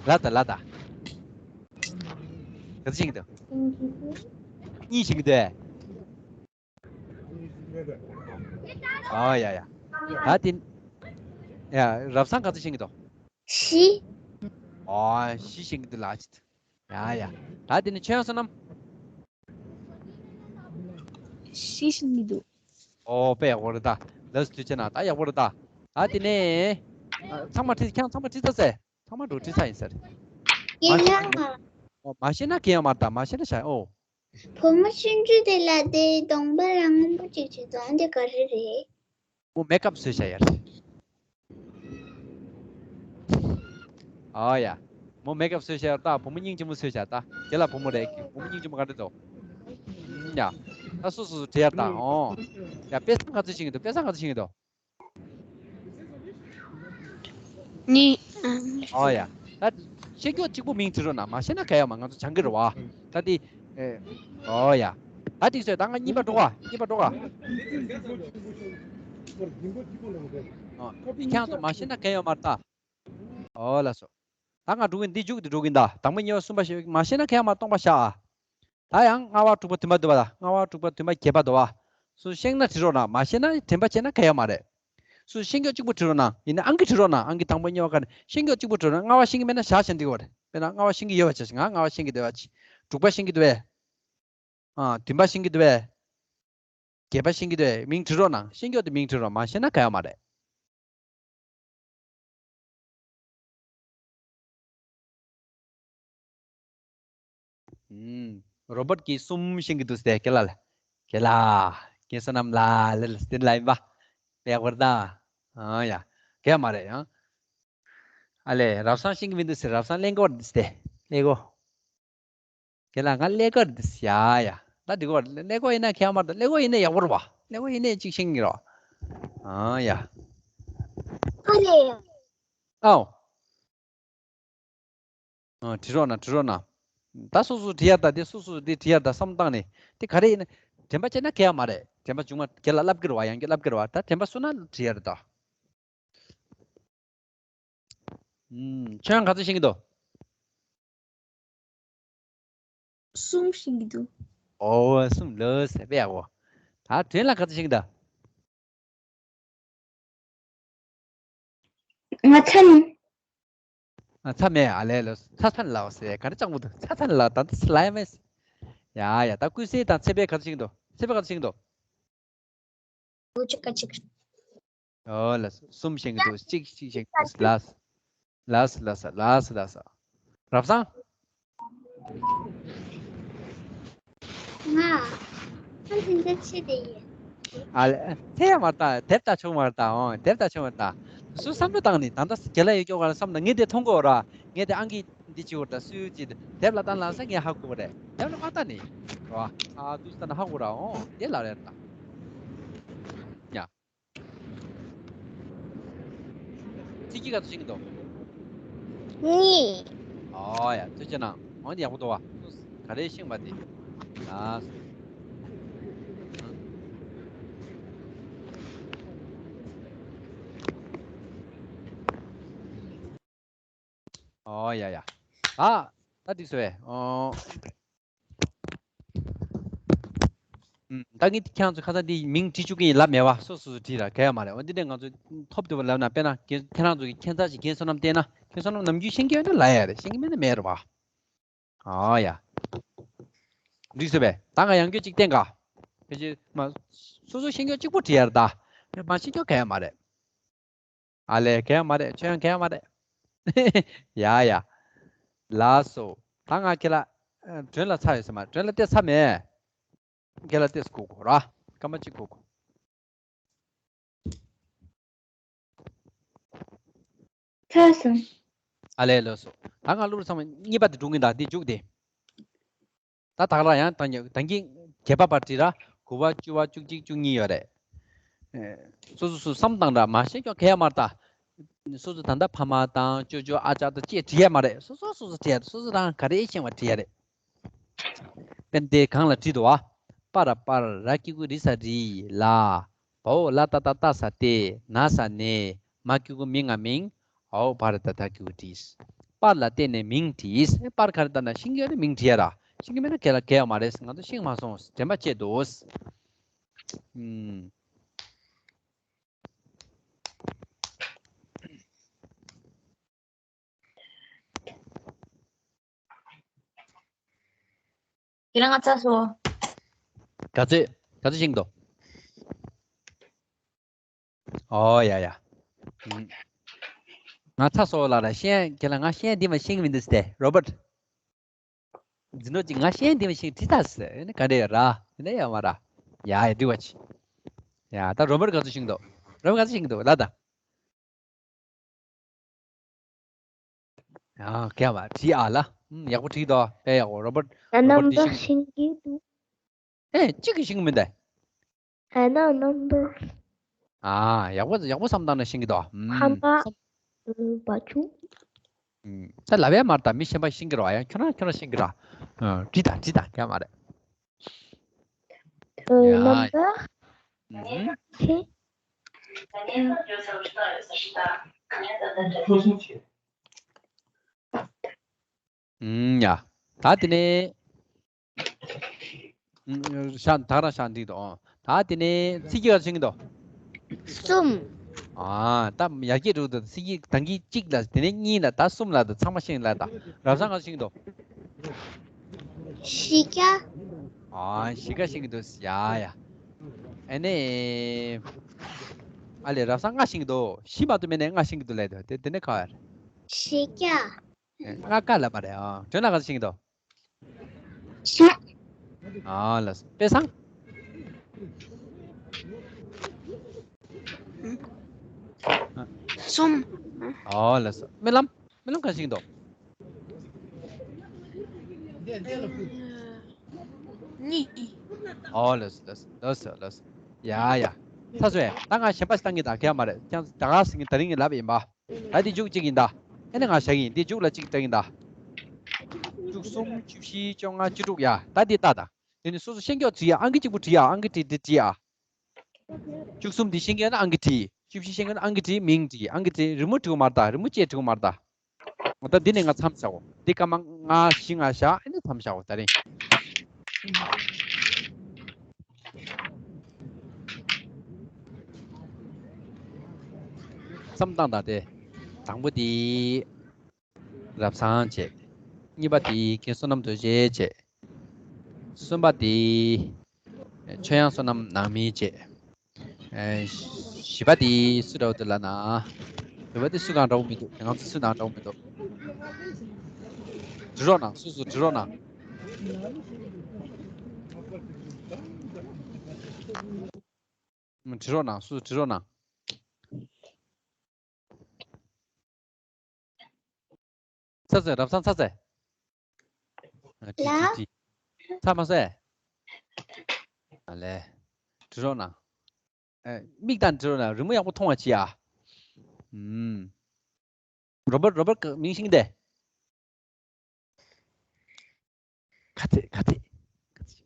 ལ་ད་ལ་ད། ག་ཚོད་ཤེས་ཀྱི་འདུག་གཉིས་ཤེས་ཀྱི་འདུག་ཨ་ཡ་ཡ། ད་དེ། ཡ་རབ་བཟང་ག་ཚོད་ཤེས་ཀྱི་འདུག་བཞི། ཨ་བཞི་ཤེས་ཀྱི་འདུག་ལ་ཅི། ཡ་ཡ། ད་དེ་ནས་ཆོས་དབྱངས་བསོད་ནམས། བཞི་ཤེས་ཀྱི་འདུག་ཨོ་དཔེ་ཡག་པོ་རེད་ད། ལགས་སོ་ཐུགས་རྗེ་གནང་། ད་ཡག་པོ་རེད་ད། ད་དེ་ནས། ཨ་ཚང་མ་བྲིས། ཁྱེད་རང་ཚང་མ་བྲིས་ཚར་ཟེར། ཚང་མ་འགྲོ་བྲིས་ཚར་ཡིན་ཟེར། ཡིན་ན། ཨོ་མ་ཤེས་ན་གལ་ཡོད་མ་རེད་ད། མ་ཤེས་ན་བྱ། ཨོ། བུ་མོ་ཆུང་ཆུང་དེ་ལ་དེ་གདོང་པ་རང་མོ་གཅིག་གཅིག་གདོང་དེ་ག་རེ་རེད། མོ་མེག་ཨབ་བཟོས་བཞག་ཡ་རེད། ཨོ་ཡ། མོ་མེག་ཨབ་བཟོས་བཞག་ཡ་ད། བུ་མོ་སྙིང་རྗེ་མོ་བཟོས་བཞག་ད། དེ་ལ་བུ་མོ་རེད། བུ་མོ་སྙིང་རྗེ་མོ་ག་འདྲ་འདུག་ཡ། ད་སོ་སོ་སོ་བྲིས་ཡ་ད། ཨོ། ཡ་དཔེ་བཟང་ག་ཚོད་ཤེས་ཀྱི་འདུག་དཔེ་བཟང་ག་ཚོད་ཤེས་ཀྱི་འདུག་གཉིས། ཨོ་ཡ། ད་ཤེས་ཀྱི་ཡོད་གཅིག་པུ་མིང་བྲིས་རོགས་གནང་། མ་ཤེས་ན་གལ་ཡོད་མ། ང་ཚོ་སྦྱང་གི་རེད་བ། ད་དེ། ཨེ། ཨོ་ཡ། ད་འགྲིག་སོང་། ད་ང་གཉིས་པ་འགྲོ་ག་གཉིས་པ་འགྲོ་ག་ཨོ། ཁྱེད་རང་ཚོ་མ་ཤེས་ན་གལ་ཡོད་མ་རེད་ད། ཨོ་ལགས་སོ། ད་ང་འགྲོ་གི་འདི་མཇུག་འདི་འགྲོ་གི་ཡིན་ད། དང་པོ་གཉིས་པ་གསུམ་པ་བཞི་པ་མ་ཤེས་ན་གལ་ཡོད་མ་རེད། སྟོང་པ་བཞག་ཨ། ད་ཡང་ལྔ་པ་དྲུག་པ་བདུན་པ་འདུག་བ་ད། ལྔ་པ་དྲུག་པ་བདུན་པ་བརྒྱད་པ་འདུག་བ། སུ་ཤེས་ན་བྲིས་རོགས་གནང་། མ་ཤེས་ན་དྲན་པ་བྱས་ན་གལ་ཡོད་མ་རེད། སུ་ཤེས་ཀྱི་ཡོད་གཅིག་པུ་བྲིས་རོགས་གནང་། ཡིན་ན་ཨང་ཀི་བྲིས་རོགས་གནང་། ཨང་ཀི་དང་པོ་གཉིས་པ་ག་ནས་ཤེས་ཀྱི་ཡོད་གཅིག་པུ་བྲིས་རོགས་གནང་། ལྔ་པ་ཤེས་ཀྱི་མེད་ན་བཞག་བྱས་འགྲིག་གི་རེད། དཔེར་ན་ལྔ་པ་ཤེས་ཀྱི་ཡོད་པ་བྱས། ང་ལྔ་པ་ཤེས་ཀྱི་འདུག་བ། དྲུག་པ་ཤེས་ཀྱི་འདུག་བས། ཨ་བདུན་པ་ཤེས་ཀྱི་འདུག་བས། བརྒྱད་པ་ཤེས་ཀྱི་འདུག་བས། མིང་བྲིས་རོགས་གནང་། ཤེས་ཀྱི་ཡོད་དེ་མིང་བྲིས་རོགས། མ་ཤེས་ན་གལ་ཡོད་མ་རེད། ཨུམ། རོ་པོཊ་གིས་གསུམ་ཤེས་ཀྱི་འདུག་ཟེར། རྒན་ལགས་ལ། རྒན་ལགས། རྒན་བསོད་ནམས་ལགས་ལ་ཟེར་ལ་ཡིན་པ། ཡག་པོ་རེད་ད། ཨ་ཡ། གལ་མ་རེད་ཡང་། ཨ་ལས་རབ་བཟང་ཤེས་ཀྱི་མི་འདུག་ཟེར། རབ་བཟང་ཀླད་ཀོར་འདི་ཟེར། ཀླད་ཀོར། རྒན་ལགས་ང་ཀླད་ཀོར་འདི་ཟེར། ཡ་ཡ། ད་འདི་ཀོར་ཀླད་ཀོར་ཡིན་ན་ཁྱད་མ་རེད། ཀླད་ཀོར་ཡིན་ན་ཡག་པོ་རེད་བ། ཀླད་ཀོར་ཡིན་ན་གཅིག་ཤེས་ཀྱི་རེད་བ། ཨ་ཡ། ཨ་ལས། ཨའོ། ཨ། བྲིས་རོགས་གནང་། བྲིས་རོགས་གནང་། ད་སོ་སོ་བྲིས་ཡ་ད། དེ་སོ་སོ་དེ་བྲིས་ཡ་ད་བསམ་བཏང་ནས་དེ་ག་རེ་ཡིན་ན་དྲན་པ་བྱས་ན་གལ་ཡོད་མ་རེད། དྲན་པ་བྱུང་བ་རྒན་ལགས་ལབ་ཀྱི་རེད་བ། ཡང་བསྐྱར་ལབ་ཀྱི་རེད་བ། ད་དྲན་པ་སོང་ན་བྲིས་ཡ་རེད་ད། ཨུམ། ཁྱོད་རང་ག་ཚོད་ཤེས་ཀྱི་འདུག་གསུམ་ཤེས་ཀྱི་འདུག་ཨོ་གསུམ་ལོས་ཟེར་བས་འོ། ད་དྲན་ལ་ག་ཚོད་ཤེས་ཀྱི་འདུག་ང་ཚ་ནི། ཨ་ཚ་མེད། ཨ་ལས་ལོས། ཚ་ཚ་ནི་ལའོ་ཟེར་ག་རེ་ཅང་མི་འདུག་ཚ་ཚ་ནི་ལའོ་ད་འདི་ལའི་མེད། ཡ་ཡ། ད་ཀུན་གསལ་དང་ཚེ་འཕེལ་ག་ཚོད་ཤེས་ཀྱི་འདུག་ཚེ་འཕེལ་ག་ཚོད་ཤེས་ཀྱི་འདུག་འུ་ཅག་གཅིག་ཨོ་ལགས་སོ། གསུམ་ཤེས་ཀྱི་འདུག་གཅིག་གཅིག་ཤེས་ཀྱི་འདུག་ལགས་སོ། ལགས་སོ་ལགས་སོ་ལགས་སོ་ལགས་སོ། རབ་བཟང་། ང་། ཨ་འཛིན་གྲྭ་ཆེ་དེ་ཡིན། ཨ་ལེ། ཚེ་ཡ་མ་ལྟ་དེབ་ལྟ་ཆོག་མ་ལྟ་འོང་དེབ་ལྟ་ཆོག་མ་ལྟ། སུ་བསམ་བློ་བཏང་ནི་ད་ལྟ་རྒན་ལགས་ཡོད་ཀྱོག་ག་ལ་བསམ་ན་ངས་དེ་མཐོང་གོ་ར་ངས་དེ་ཨང་ཀི་འདི་བྱིའུ་འདྲ་སུས་ཅི་དེབ་ལ་བལྟ་ལ་ས་ངས་ཧ་གོ་རེད་དེབ་ལ་མ་ལྟ་ནི། ར་ཨ་དུས་ལྟ་ན་ཧ་གོ་ར་འོང་དེ་ལ་རེད་ལྟ། ཡ། ཚིག་གི་ག་ཚོད་ཤེས་ཀྱི་འདུག་གཉིས། ཨོ་ཡ་ཐུགས་རྗེ་གནང་འོན་ཏེ་ཡག་པོ་འདུག་བ། ག་རེ་ཤེས་པ་དེ། ཨ། ཨོ་ཡ་ཡ། ད་ད་འགྲིག་སོང་བས་ཨོ། ད་ངས་ཁྱེད་རང་ཚོ་ཁ་སང་འདི་མིང་བྲིས་བཅུག་གི་ཡིན་ལབ་མེད་བ། སོ་སོ་སོ་བྲིས་ར་གལ་ཡོད་མ་རེད། འོ་འདི་འདྲས་ང་ཚོ་ཐོབ་ཐུབ་པ་ལབ་ན་དཔེར་ན་ཁྱེད་རང་ཚོ་གི་ཁྱད་མཚར་ཞིག་རྒན་བསོད་ནམས་བལྟས་ན་ཁྱེད་བསོད་ནམས་ནམ་རྒྱུན་ཤེས་ཀྱི་ཡོད་ན་ལབ་ཡ་རེད། ཤེས་ཀྱི་མེད་ན་མེད་རེད་བ། ཨོ་ཡ། འགྲིག་སོང་བས་ད་ང་ཡང་སྐྱོ་གཅིག་བསྟན་ག་ཕལ་ཆེར་མ། སོ་སོ་ཤེས་ཀྱི་ཡོད་གཅིག་པོ་བྲིས་ཡ་རེད་ད། མ་ཤེས་ཀྱི་ཡོད་གལ་ཡོད་མ་རེད། ཨ་ལས་གལ་ཡོད་མ་རེད། ཁྱོད་ཡང་གལ་ཡོད་མ་རེད། ཡ་ཡ། ལགས་སོ། ད་ང་ཁྱེད་ལ། ཨ། མགྲོན་ལ་ཚར་ཡོད་ས་མ་རེད། མགྲོན་ལ་བལྟས་ཚར་མེད། ཁྱེད་ལ་བལྟས་སུ་གོ་གོ་ར། སྐར་མ་གཅིག་གོ་གོ། ཚར་སོང་། ཨ་ལས་ལགས་སོ། ད་ང་གླུ་རུ་ཚང་མ་གཉིས་པ་དེ་སྒྲུང་གིན་ད་འདི་མཇུག་དེ། ད་དག་ལ་ཡང་ད་ཉ་ད་གིན་བརྒྱད་པ་བར་བྲིས་ར་དགུ་པ་བཅུ་པ་བཅུ་གཅིག་བཅུ་གཉིས་ཡོད་རེད། ཨེ། སོ་སོ་སོ་བསམ་བཏང་ར་མ་ཤེས་ཀྱོག་གལ་ཡོད་མ་རེད་ད། སོ་སོ་ད་ལྟ་ཕ་མ་དང་ཅོ་ཅོ་ཨ་ཅག་དང་བཅས་བྲིས་ཡ་མ་རེད། སོ་སོ་སོ་སོ་བྲིས་ཡ་རེད། སོ་སོ་རང་ག་རེ་ཤེས་པ་བྲིས་ཡ་རེད། དཔེར་ན་དེ་གང་ལ་བྲིས་འདུག་བ། པ་ར་པར་ར་གི་གུ་རི་ས་རི་ལ། བའོ་ལ་ཏ་བཏགས་ལྟ་ས་ལྟས། ན་ས་ནས། མ་གི་གུ་མི་ང་མིང་། འའོ་བ་ར་ད་ད་གི་གུ་བྲིས། པར་ལ་བརྟེན་ནས་མིང་བྲིས། པར་ག་རེ་ལྟ་ན་ཤེས་ཀྱི་ཡོད་ན་མིང་བྲིས་ཡ་ར། ཤེས་ཀྱི་མེད་ན་གལ་ལ་གལ་ཡོད་མ་རེད། ང་ཚོ་ཤེས་མ་སོང་། དྲན་པ་བཅད་འདུག་ཨུམ། ཁྱེད་རང་ང་ཚ་སོ། ག་ཚོད་ག་ཚོད་ཤེས་འདུག་ཨོ་ཡ་ཡ། ང་ཚ་སོ་ལ་ར་ཤེས་ཁྱེད་ལ་ང་ཤེས་འདི་མ་ཤེས་མི་འདུག་སྟེ་རོ་བར། འཛིན་གྲོགས་ཅིག་ང་ཤེས་འདི་མ་ཤེས་བྲིས་ཐལ་ཟེར་ནི་ག་འདྲ་ཡོད་ར་དེ་འདྲ་ཡོད་མ་ར། ཡ་ཡ་འདྲི་བ་ཅི། ཡ་ད་རོ་བར་ག་ཚོད་ཤེས་འདུག་རོ་བར་ག་ཚོད་ཤེས་འདུག་ལ་ད། ཡང་གལ་བ་བྲིས་ཨ་ལ། ཡག་པོ་བྲིས་དོ། དཔེ་ཡག་པོ་རོ་བར། ད་རོ་བར་ནམ་འདི་ཞིག་ཤིང་གི་འདུག་ཨེ་གཅིག་གི་ཤིང་མི་འདའ། ཨ་ན་ནམ་བར། ཨ་ཡག་པོ་ཡག་པོ་བསམ་བཏང་ན་ཤིང་གི་དོ། ཧམ་པ། བ་ཆུ། ད་ལབ་ཡ་མ་རེད་ད། མི་གཞན་པ་ཤིང་གི་རོ། ཡང་ཁྱོད་རང་ཁྱོད་རང་ཤིང་གི་ར། བྲིས་དང་བྲིས་དང་གལ་མ་རེད། ཡ། ནམ་བར། ཨུ་ཧུམ། ཁྱེད། ཨུམ་ཡ། ད་དེ་ནས། ཨུམ། ཤ་ད་རང་ཤ་འདི་དང་། ད་དེ་ནས་ཚིག་གི་ག་ཤིང་དོ། གསུམ། ཨ་ད་ཡར་རྒྱས་འགྲོ་དུས་ཚིག་གི་ད་གིན་གཅིག་ལ་དེ་ནས་གཉིས་ལ་ད་གསུམ་ལ་ད་ཚང་མ་ཤིང་ལ་ད་རབ་བྱུང་ག་ཤིང་དོ། བཞི་བརྒྱ། ཨ་བཞི་བརྒྱ་ཤིང་གི་འདུག་ཡ་ཡ། ཨ་ནི། ཨ་ལས་རབ་བྱུང་ལྔ་ཤིང་གི་འདུག་བཞི་མ་གཏོགས་མེད་ནས་ལྔ་ཤིང་གི་འདུག་ལས་འདུག་དེ་དེ་ནས་ཁ་བར། བཞི་བརྒྱ། ལྔ་ཀ་ལ་མ་རེད་ཨ། དོན་ལ་ག་ཚོད་ཤིང་གི་འདུག་བཞི། ཨ་ལ་སོ་དཔེ་བཟང་། གསུམ། ཨོ་ལགས་སོ། རྨི་ལམ། རྨི་ལམ་ག་ཤིང་འདུག་གཉིས། ཨོ་ལགས་སོ་ལགས་སོ་ལགས་སོ་ལགས་སོ། ཡ་ཡ། ཚ་སོ་ཡ། ད་ང་གཞན་པ་ཞིག་བཏང་གི་ད་གལ་མ་རེད། ཀྱང་ད་ག་ཟིན་གི་ད་རིང་གི་ལབ་ཡིན་པ། ད་འདི་མཇུག་གཅིག་ཡིན་ད། ཨེ་ནས་ང་བཞག་གི་ཡིན། འདི་མཇུག་ལ་གཅིག་བཏང་ཡིན་ད། བཅུ་གསུམ་བཅུ་བཞི་བཅོ་ལྔ་བཅུ་དྲུག་ཡ། ད་འདི་ལྟ་ད། དེ་ནི་སོ་སོ་ཤེས་མགྱོགས་བྲིས་ཡ། ཨང་ཀི་གཅིག་པུ་བྲིས་ཡ། ཨང་ཀི་བྲིས་བྲིས་བྲིས་ཡ། བཅུ་གསུམ་འདི་ཤེས་མཁན་ན་ཨང་ཀི་བྲིས། བཅུ་བཞི་ཤེས་མཁན་ན་ཨང་ཀི་བྲིས། མིང་བྲིས། ཨང་ཀི་བྲིས། རི་མོ་བྲིས་དགོས་མ་རེད་ད། རི་མོ་བཅས་བྲིས་དགོས་མ་རེད་ད། འོ་ད་འདི་ནས་ང་མཚམས་བཞག་གོ། འདི་སྐར་མ་ལྔ་བཞི་ལྔ་བཞག་ཨ་ནི་མཚམས་བཞག་གོ་ད་རིང་། མཚམས་བཏང་ད་དེ། དང་པོ་འདི། རབ་བྱུང་བྱས། གཉིས་པ་དེ་རྒན་བསོད་ནམས་རྡོ་རྗེ་བྱས། གསུམ་པ་དེ་ཆོས་དབྱངས་བསོད་ནམས་ནང་མི་བྱས། ཨེ། བཞི་པ་དེ་སུ་འདྲ་བོ་འདུག་ལབ་ན། བཞི་པ་དེ་སུ་གང་འདྲ་བོ་མི་འདུག་ང་ཚོ་སུ་དང་འདྲ་བོ་མི་འདུག་འབྲི་རོགས་གནང་། སོ་སོ་འབྲི་རོགས་གནང་། འབྲི་རོགས་གནང་། སོ་སོ་འབྲི་རོགས་གནང་། ཚར་ཚར། རབ་བཟང་ཚར་ཚར། ཨ། ཏི་ཏི་ཏི། ཚར་མ་ཚར། ཨ་ལས། འབྲི་རོགས་གནང་། ཨ། མིག་དང་འབྲི་རོགས་གནང་། རི་མོ་ཡག་པོ་མཐོང་བ་བྱེད་ཨ། ཨུམ། རོ་བར། རོ་བར་མིང་ཤེས་ཀྱི་འདུག་ག་ཚད། ག་ཚད། ག་ཚད།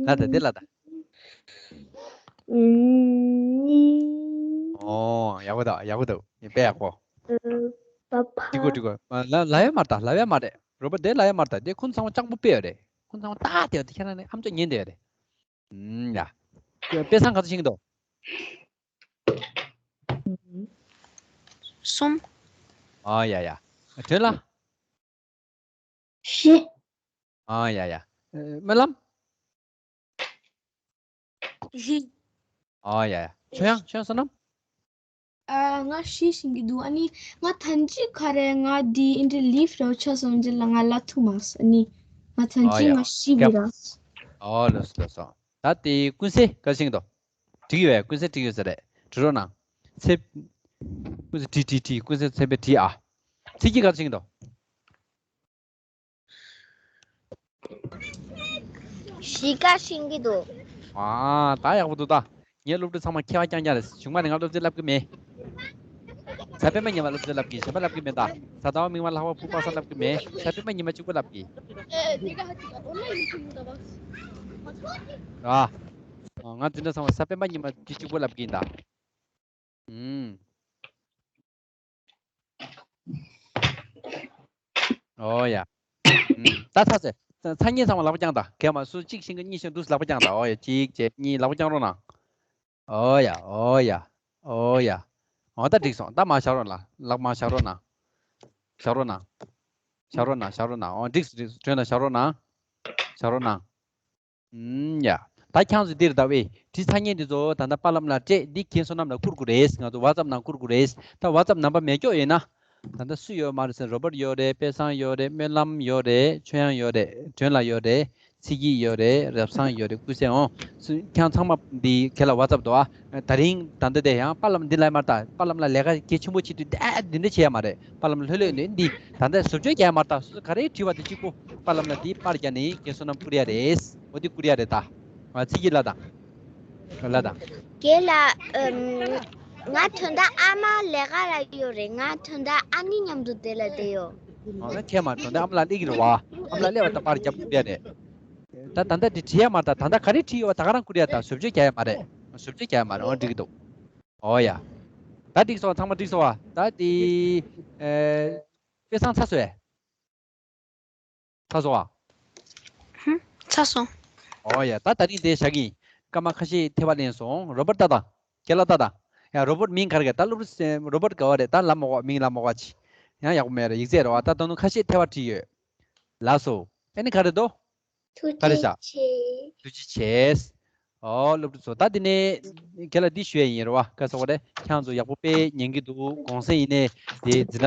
ལ་ད་དེ་ལ་ད། ཨོ། ཡག་པོ་འདུག་ཡག་པོ་འདུག་དཔེ་ཡག་པོ། འགྲིག་གོ། འགྲིག་གོ། ལ་ལ་ཡ་མ་རེད་ད། ལ་ཡ་མ་རེད། རོ་བར་དེ་ལ་ཡ་མ་རེད་ད། དེ་ཁོང་ཚང་མ་སྤྱང་པོ་དཔེ་ཡོད་རེད། ཁོང་ཚང་མ་ད་དེ་ཁྱེད་རང་ནི་ཨམ་ཅོག་ཉན་བསྡད་ཡོད་རེད། ཨུམ། ཡ། དཔེ་བཟང་ག་ཚོད་ཤེས་ཀྱི་འདུག་གསུམ། ཨ་ཡ་ཡ། དོན་ལ། བཞི། ཨ་ཡ་ཡ། སྨོན་ལམ། བཞི། ཨ་ཡ་ཡ། ཆོས་དབྱངས། ཆོས་དབྱངས་བསོད་ནམས། ཨ། ང་བཞི་ཤེས་ཀྱི་འདུག་ཨ་ནི་ང་ཐམས་ཅད་ག་རེ། ང་འདི་ཨིན་དྲི་ལིབ་རོ་ཆ་སོང་རྗེས་ལ་ང་ལ་ཐུག་མ་སོང་། ཨ་ནི་ང་ཐམས་ཅད་ཨ་ཡ། ང་བཞི་གི་ར། ཨོ་ལགས་སོ་ལགས་སོ། ད་དེ་ཀུན་གསལ་ག་ཚོད་ཤེས་ཀྱི་འདུག་བྲིས་ཡོད། ཀུན་གསལ་བྲིས་ཡོད་ས་རེད། བྲིས་རོགས་གནང་། ཚེ། ཀུན་གསལ་བྲིས་བྲིས་བྲིས། ཀུན་གསལ་ཚེ་དཔེ་བྲིས་ཨ། ཚེ་སྐྱིད་ག་ཚོད་ཤེས་ཀྱི་འདུག་བཞི་ཀ་ཤེས་ཀྱི་འདུག་ཨ། ད་ཡག་པོ་འདུག་ད། ངས་སློབ་ཕྲུག་ཚང་མ་མཁས་པ་རྐྱང་རྐྱང་རེད། གཞུག་མ་ནས་ང་སློབ་ཚན་བསླབ་ཀྱི་མེད། གཟའ་སྤེན་པ་ཉི་མ་སློབ་ཚན་བསླབ་ཀྱི། གཞན་པ་བསླབ་ཀྱི་མེད་ད། གཟའ་ཟླ་བ་མིག་དམར་ལྷག་པ་ཕུར་པ་སང་བསླབ་ཀྱི་མེད། གཟའ་སྤེན་པ་ཉི་མ་གཅིག་པོ་བསླབ་ཀྱི། ར། ང་འཛིན་གྲྭ་ཚང་མ་གཟའ་སྤེན་པ་ཉི་མ་གཅིག་པོ་བསླབ་ཀྱི་ཡིན་ད། ཨུམ། ཨོ་ཡ། ཨུམ། ད་ཚར་ཚར། ཚར་གཉིས་ཚང་མ་ལག་པ་བརྐྱངས་དང་། གས་མ་སུ་གཅིག་ཤེས་ཀྱི། གཉིས་ཤེས་འདུག་ལག་པ་བརྐྱངས་དང་། ཨོ་ཡ། གཅིག་བྱས་གཉིས། ལག་པ་བརྐྱངས་རོགས་གནང་། ཨོ་ཡ། ཨོ་ཡ། ཨོ་ཡ། ཨོ་ད་འགྲིག་སོང་། ད་མར་བཞག་རོགས་གནང་། ལག་མར་བཞག་རོགས་གནང་། བཞག་རོགས་གནང་། བཞག་རོགས་གནང་། བཞག་རོགས་གནང་། ཨོ་འགྲིག་སོང་། འགྲིག་སོང་། བྱོན་ལ་བཞག་རོགས་གནང་། བཞག་རོགས་གནང་། ཨུམ། ཡ། ད་ཁྱེད་ཚོ་འདིར་ལྟ་བས་བྲིས་ཚར་མཁན་འདི་ཚོ་ད་ལྟ་པཱ་ལགས་ལ་སྤྲད། འདི་རྒན་བསོད་ནམས་ལ་བསྐུར་དགོས་རེད། ང་ཚོ་ཝ་ཙབ་ནང་བསྐུར་དགོས་རེད། ད་ཝ་ཙབ་ནམ་བར་མེད་སྐྱོ་ཡོད་ན། ད་ལྟ་སུ་ཡོད་མ་རེད་ཟེར། རོ་བར་ཡོད་རེད། དཔལ་བཟང་ཡོད་རེད། སྨོན་ལམ་ཡོད་རེད། ཆོས་དབྱངས་ཡོད་རེད། བྱོན་ལ་ཡོད་རེད། ཚེ་སྐྱིད་ཡོད་རེད། རབ་བཟང་ཡོད་རེད། ཀུན་གསལ། འོང་། སུ་ཁྱེད་ཚང་མ་འདི་ཁྱེད་ལ་ཝ་ཙབ་འདུག་ཨ། ད་རིང་ད་ལྟ་དེ་ཡང་པཱ་ལགས་འདི་ལ་མར་ལྟ། པཱ་ལགས་ལ་ལས་ཀ་གལ་ཆེན་པོ་བྱེད་དུས་ཨ་འདི་འདྲ་བྱེད་ཡ་མ་རེད། པཱ་ལགས་ལྷོད་ལྷོད་ནས་འདི་ད་ལྟ་བཟོ་བཅོས་རྒྱག་ཡ་མ་རེད། ད་སོ་སོ་ག་རེ་བྲིས་པ་དེ་གཅིག་པོ་པཱ་ལགས་ལ་འདི་པར་རྒྱག་ནས་རྒན་བསོད་ནམས་བསྐུར་ཡ་རེད། འོ་འདི་བསྐུར་ཡ་རེད་ད། ང་ཚེ་སྐྱིད་ལ་དང་། ལ་དང་། རྒན་ལགས། ཨམ། ང་དོན་དག་ཨ་མ་ལས་ཀ་ལ་ཡོད་རེད། ང་དོན་དག་ཨ་ནེ་མཉམ་དུ་དེ་ལ་བསྡད་ཡོད། ཨ། ཁྱེད་མ་དོན་དག་ཨ་མ་ལ་སླེབས་ཀྱི་རེད་བ། ཨ་མ་ལ་སླེབས་པ་ད་པར་རྒྱབ་བསྐུར་ཡ་རེད། ད་ད་ལྟ་འདི་བྲིས་ཡ་མ་རེད་ད། ད་ལྟ་ག་རེ་བྲིས་ཡོད་པ་ད་ག་རང་བསྐུར་ཡ་ད། བཟོ་བཅོས་རྒྱག་ཡ་མ་རེད། བཟོ་བཅོས་རྒྱག་ཡ་མ་རེད། འོ་འགྲིག་གི་འདུག་ཨོ་ཡ། ད་འགྲིག་སོང་། ཚང་མ་འགྲིག་སོང་བ། ད་དེ། ཨེ། དཔེ་བཟང་ཚར་སོང་ཨེ། ཚར་སོང་བ། ཧུམ། ཚར་སོང་། ཨོ་ཡ། ད་ད་རིང་དེ་བཞག་གི་ཡིན། སྐར་མ་ཁ་ཤས་ཐེ་བ་ལེན་སོང་། རོ་བར་ལྟ་དང་། ཁྱེད་ལ་ལྟ་དང་། ཡ། རོ་བར་མིང་ག་རེ་ག་ད་སློབ་ཕྲུག་རོ་བར་དགའ་བ་རེད། ད་ལབ་མ་དགོས། མིང་ལབ་མ་དགོས་ཅི། ཡང་ཡག་པོ་མེད་རེད། ཡིག་ཚད་རེད་བ། ད་ད་ནུ་ཁ་ཤས་ཐེ་བ་བྲིས་ཡོད། ལགས་སོ། ཨེ་ནི་ག་རེ་འདུག་ཐུགས་ག་རེ་རེད་ཤག་ཆེ། ཐུགས་རྗེ་ཆེ། ཨོ་སློབ་ཕྲུག་ཚོ། ད་འདི་ནས་ཁྱེད་ལ་འདི་ཞུ་ཡ་ཡིན་རེད་བ། ག་ཟེར་བ་རེད། ཁྱེད་ཚོ་ཡག་པོ་དཔེ་ཉན་གྱི་འདུག་གོང་གསལ་ཡིན་ནའི་དེ་འཛིན་གྲྭ།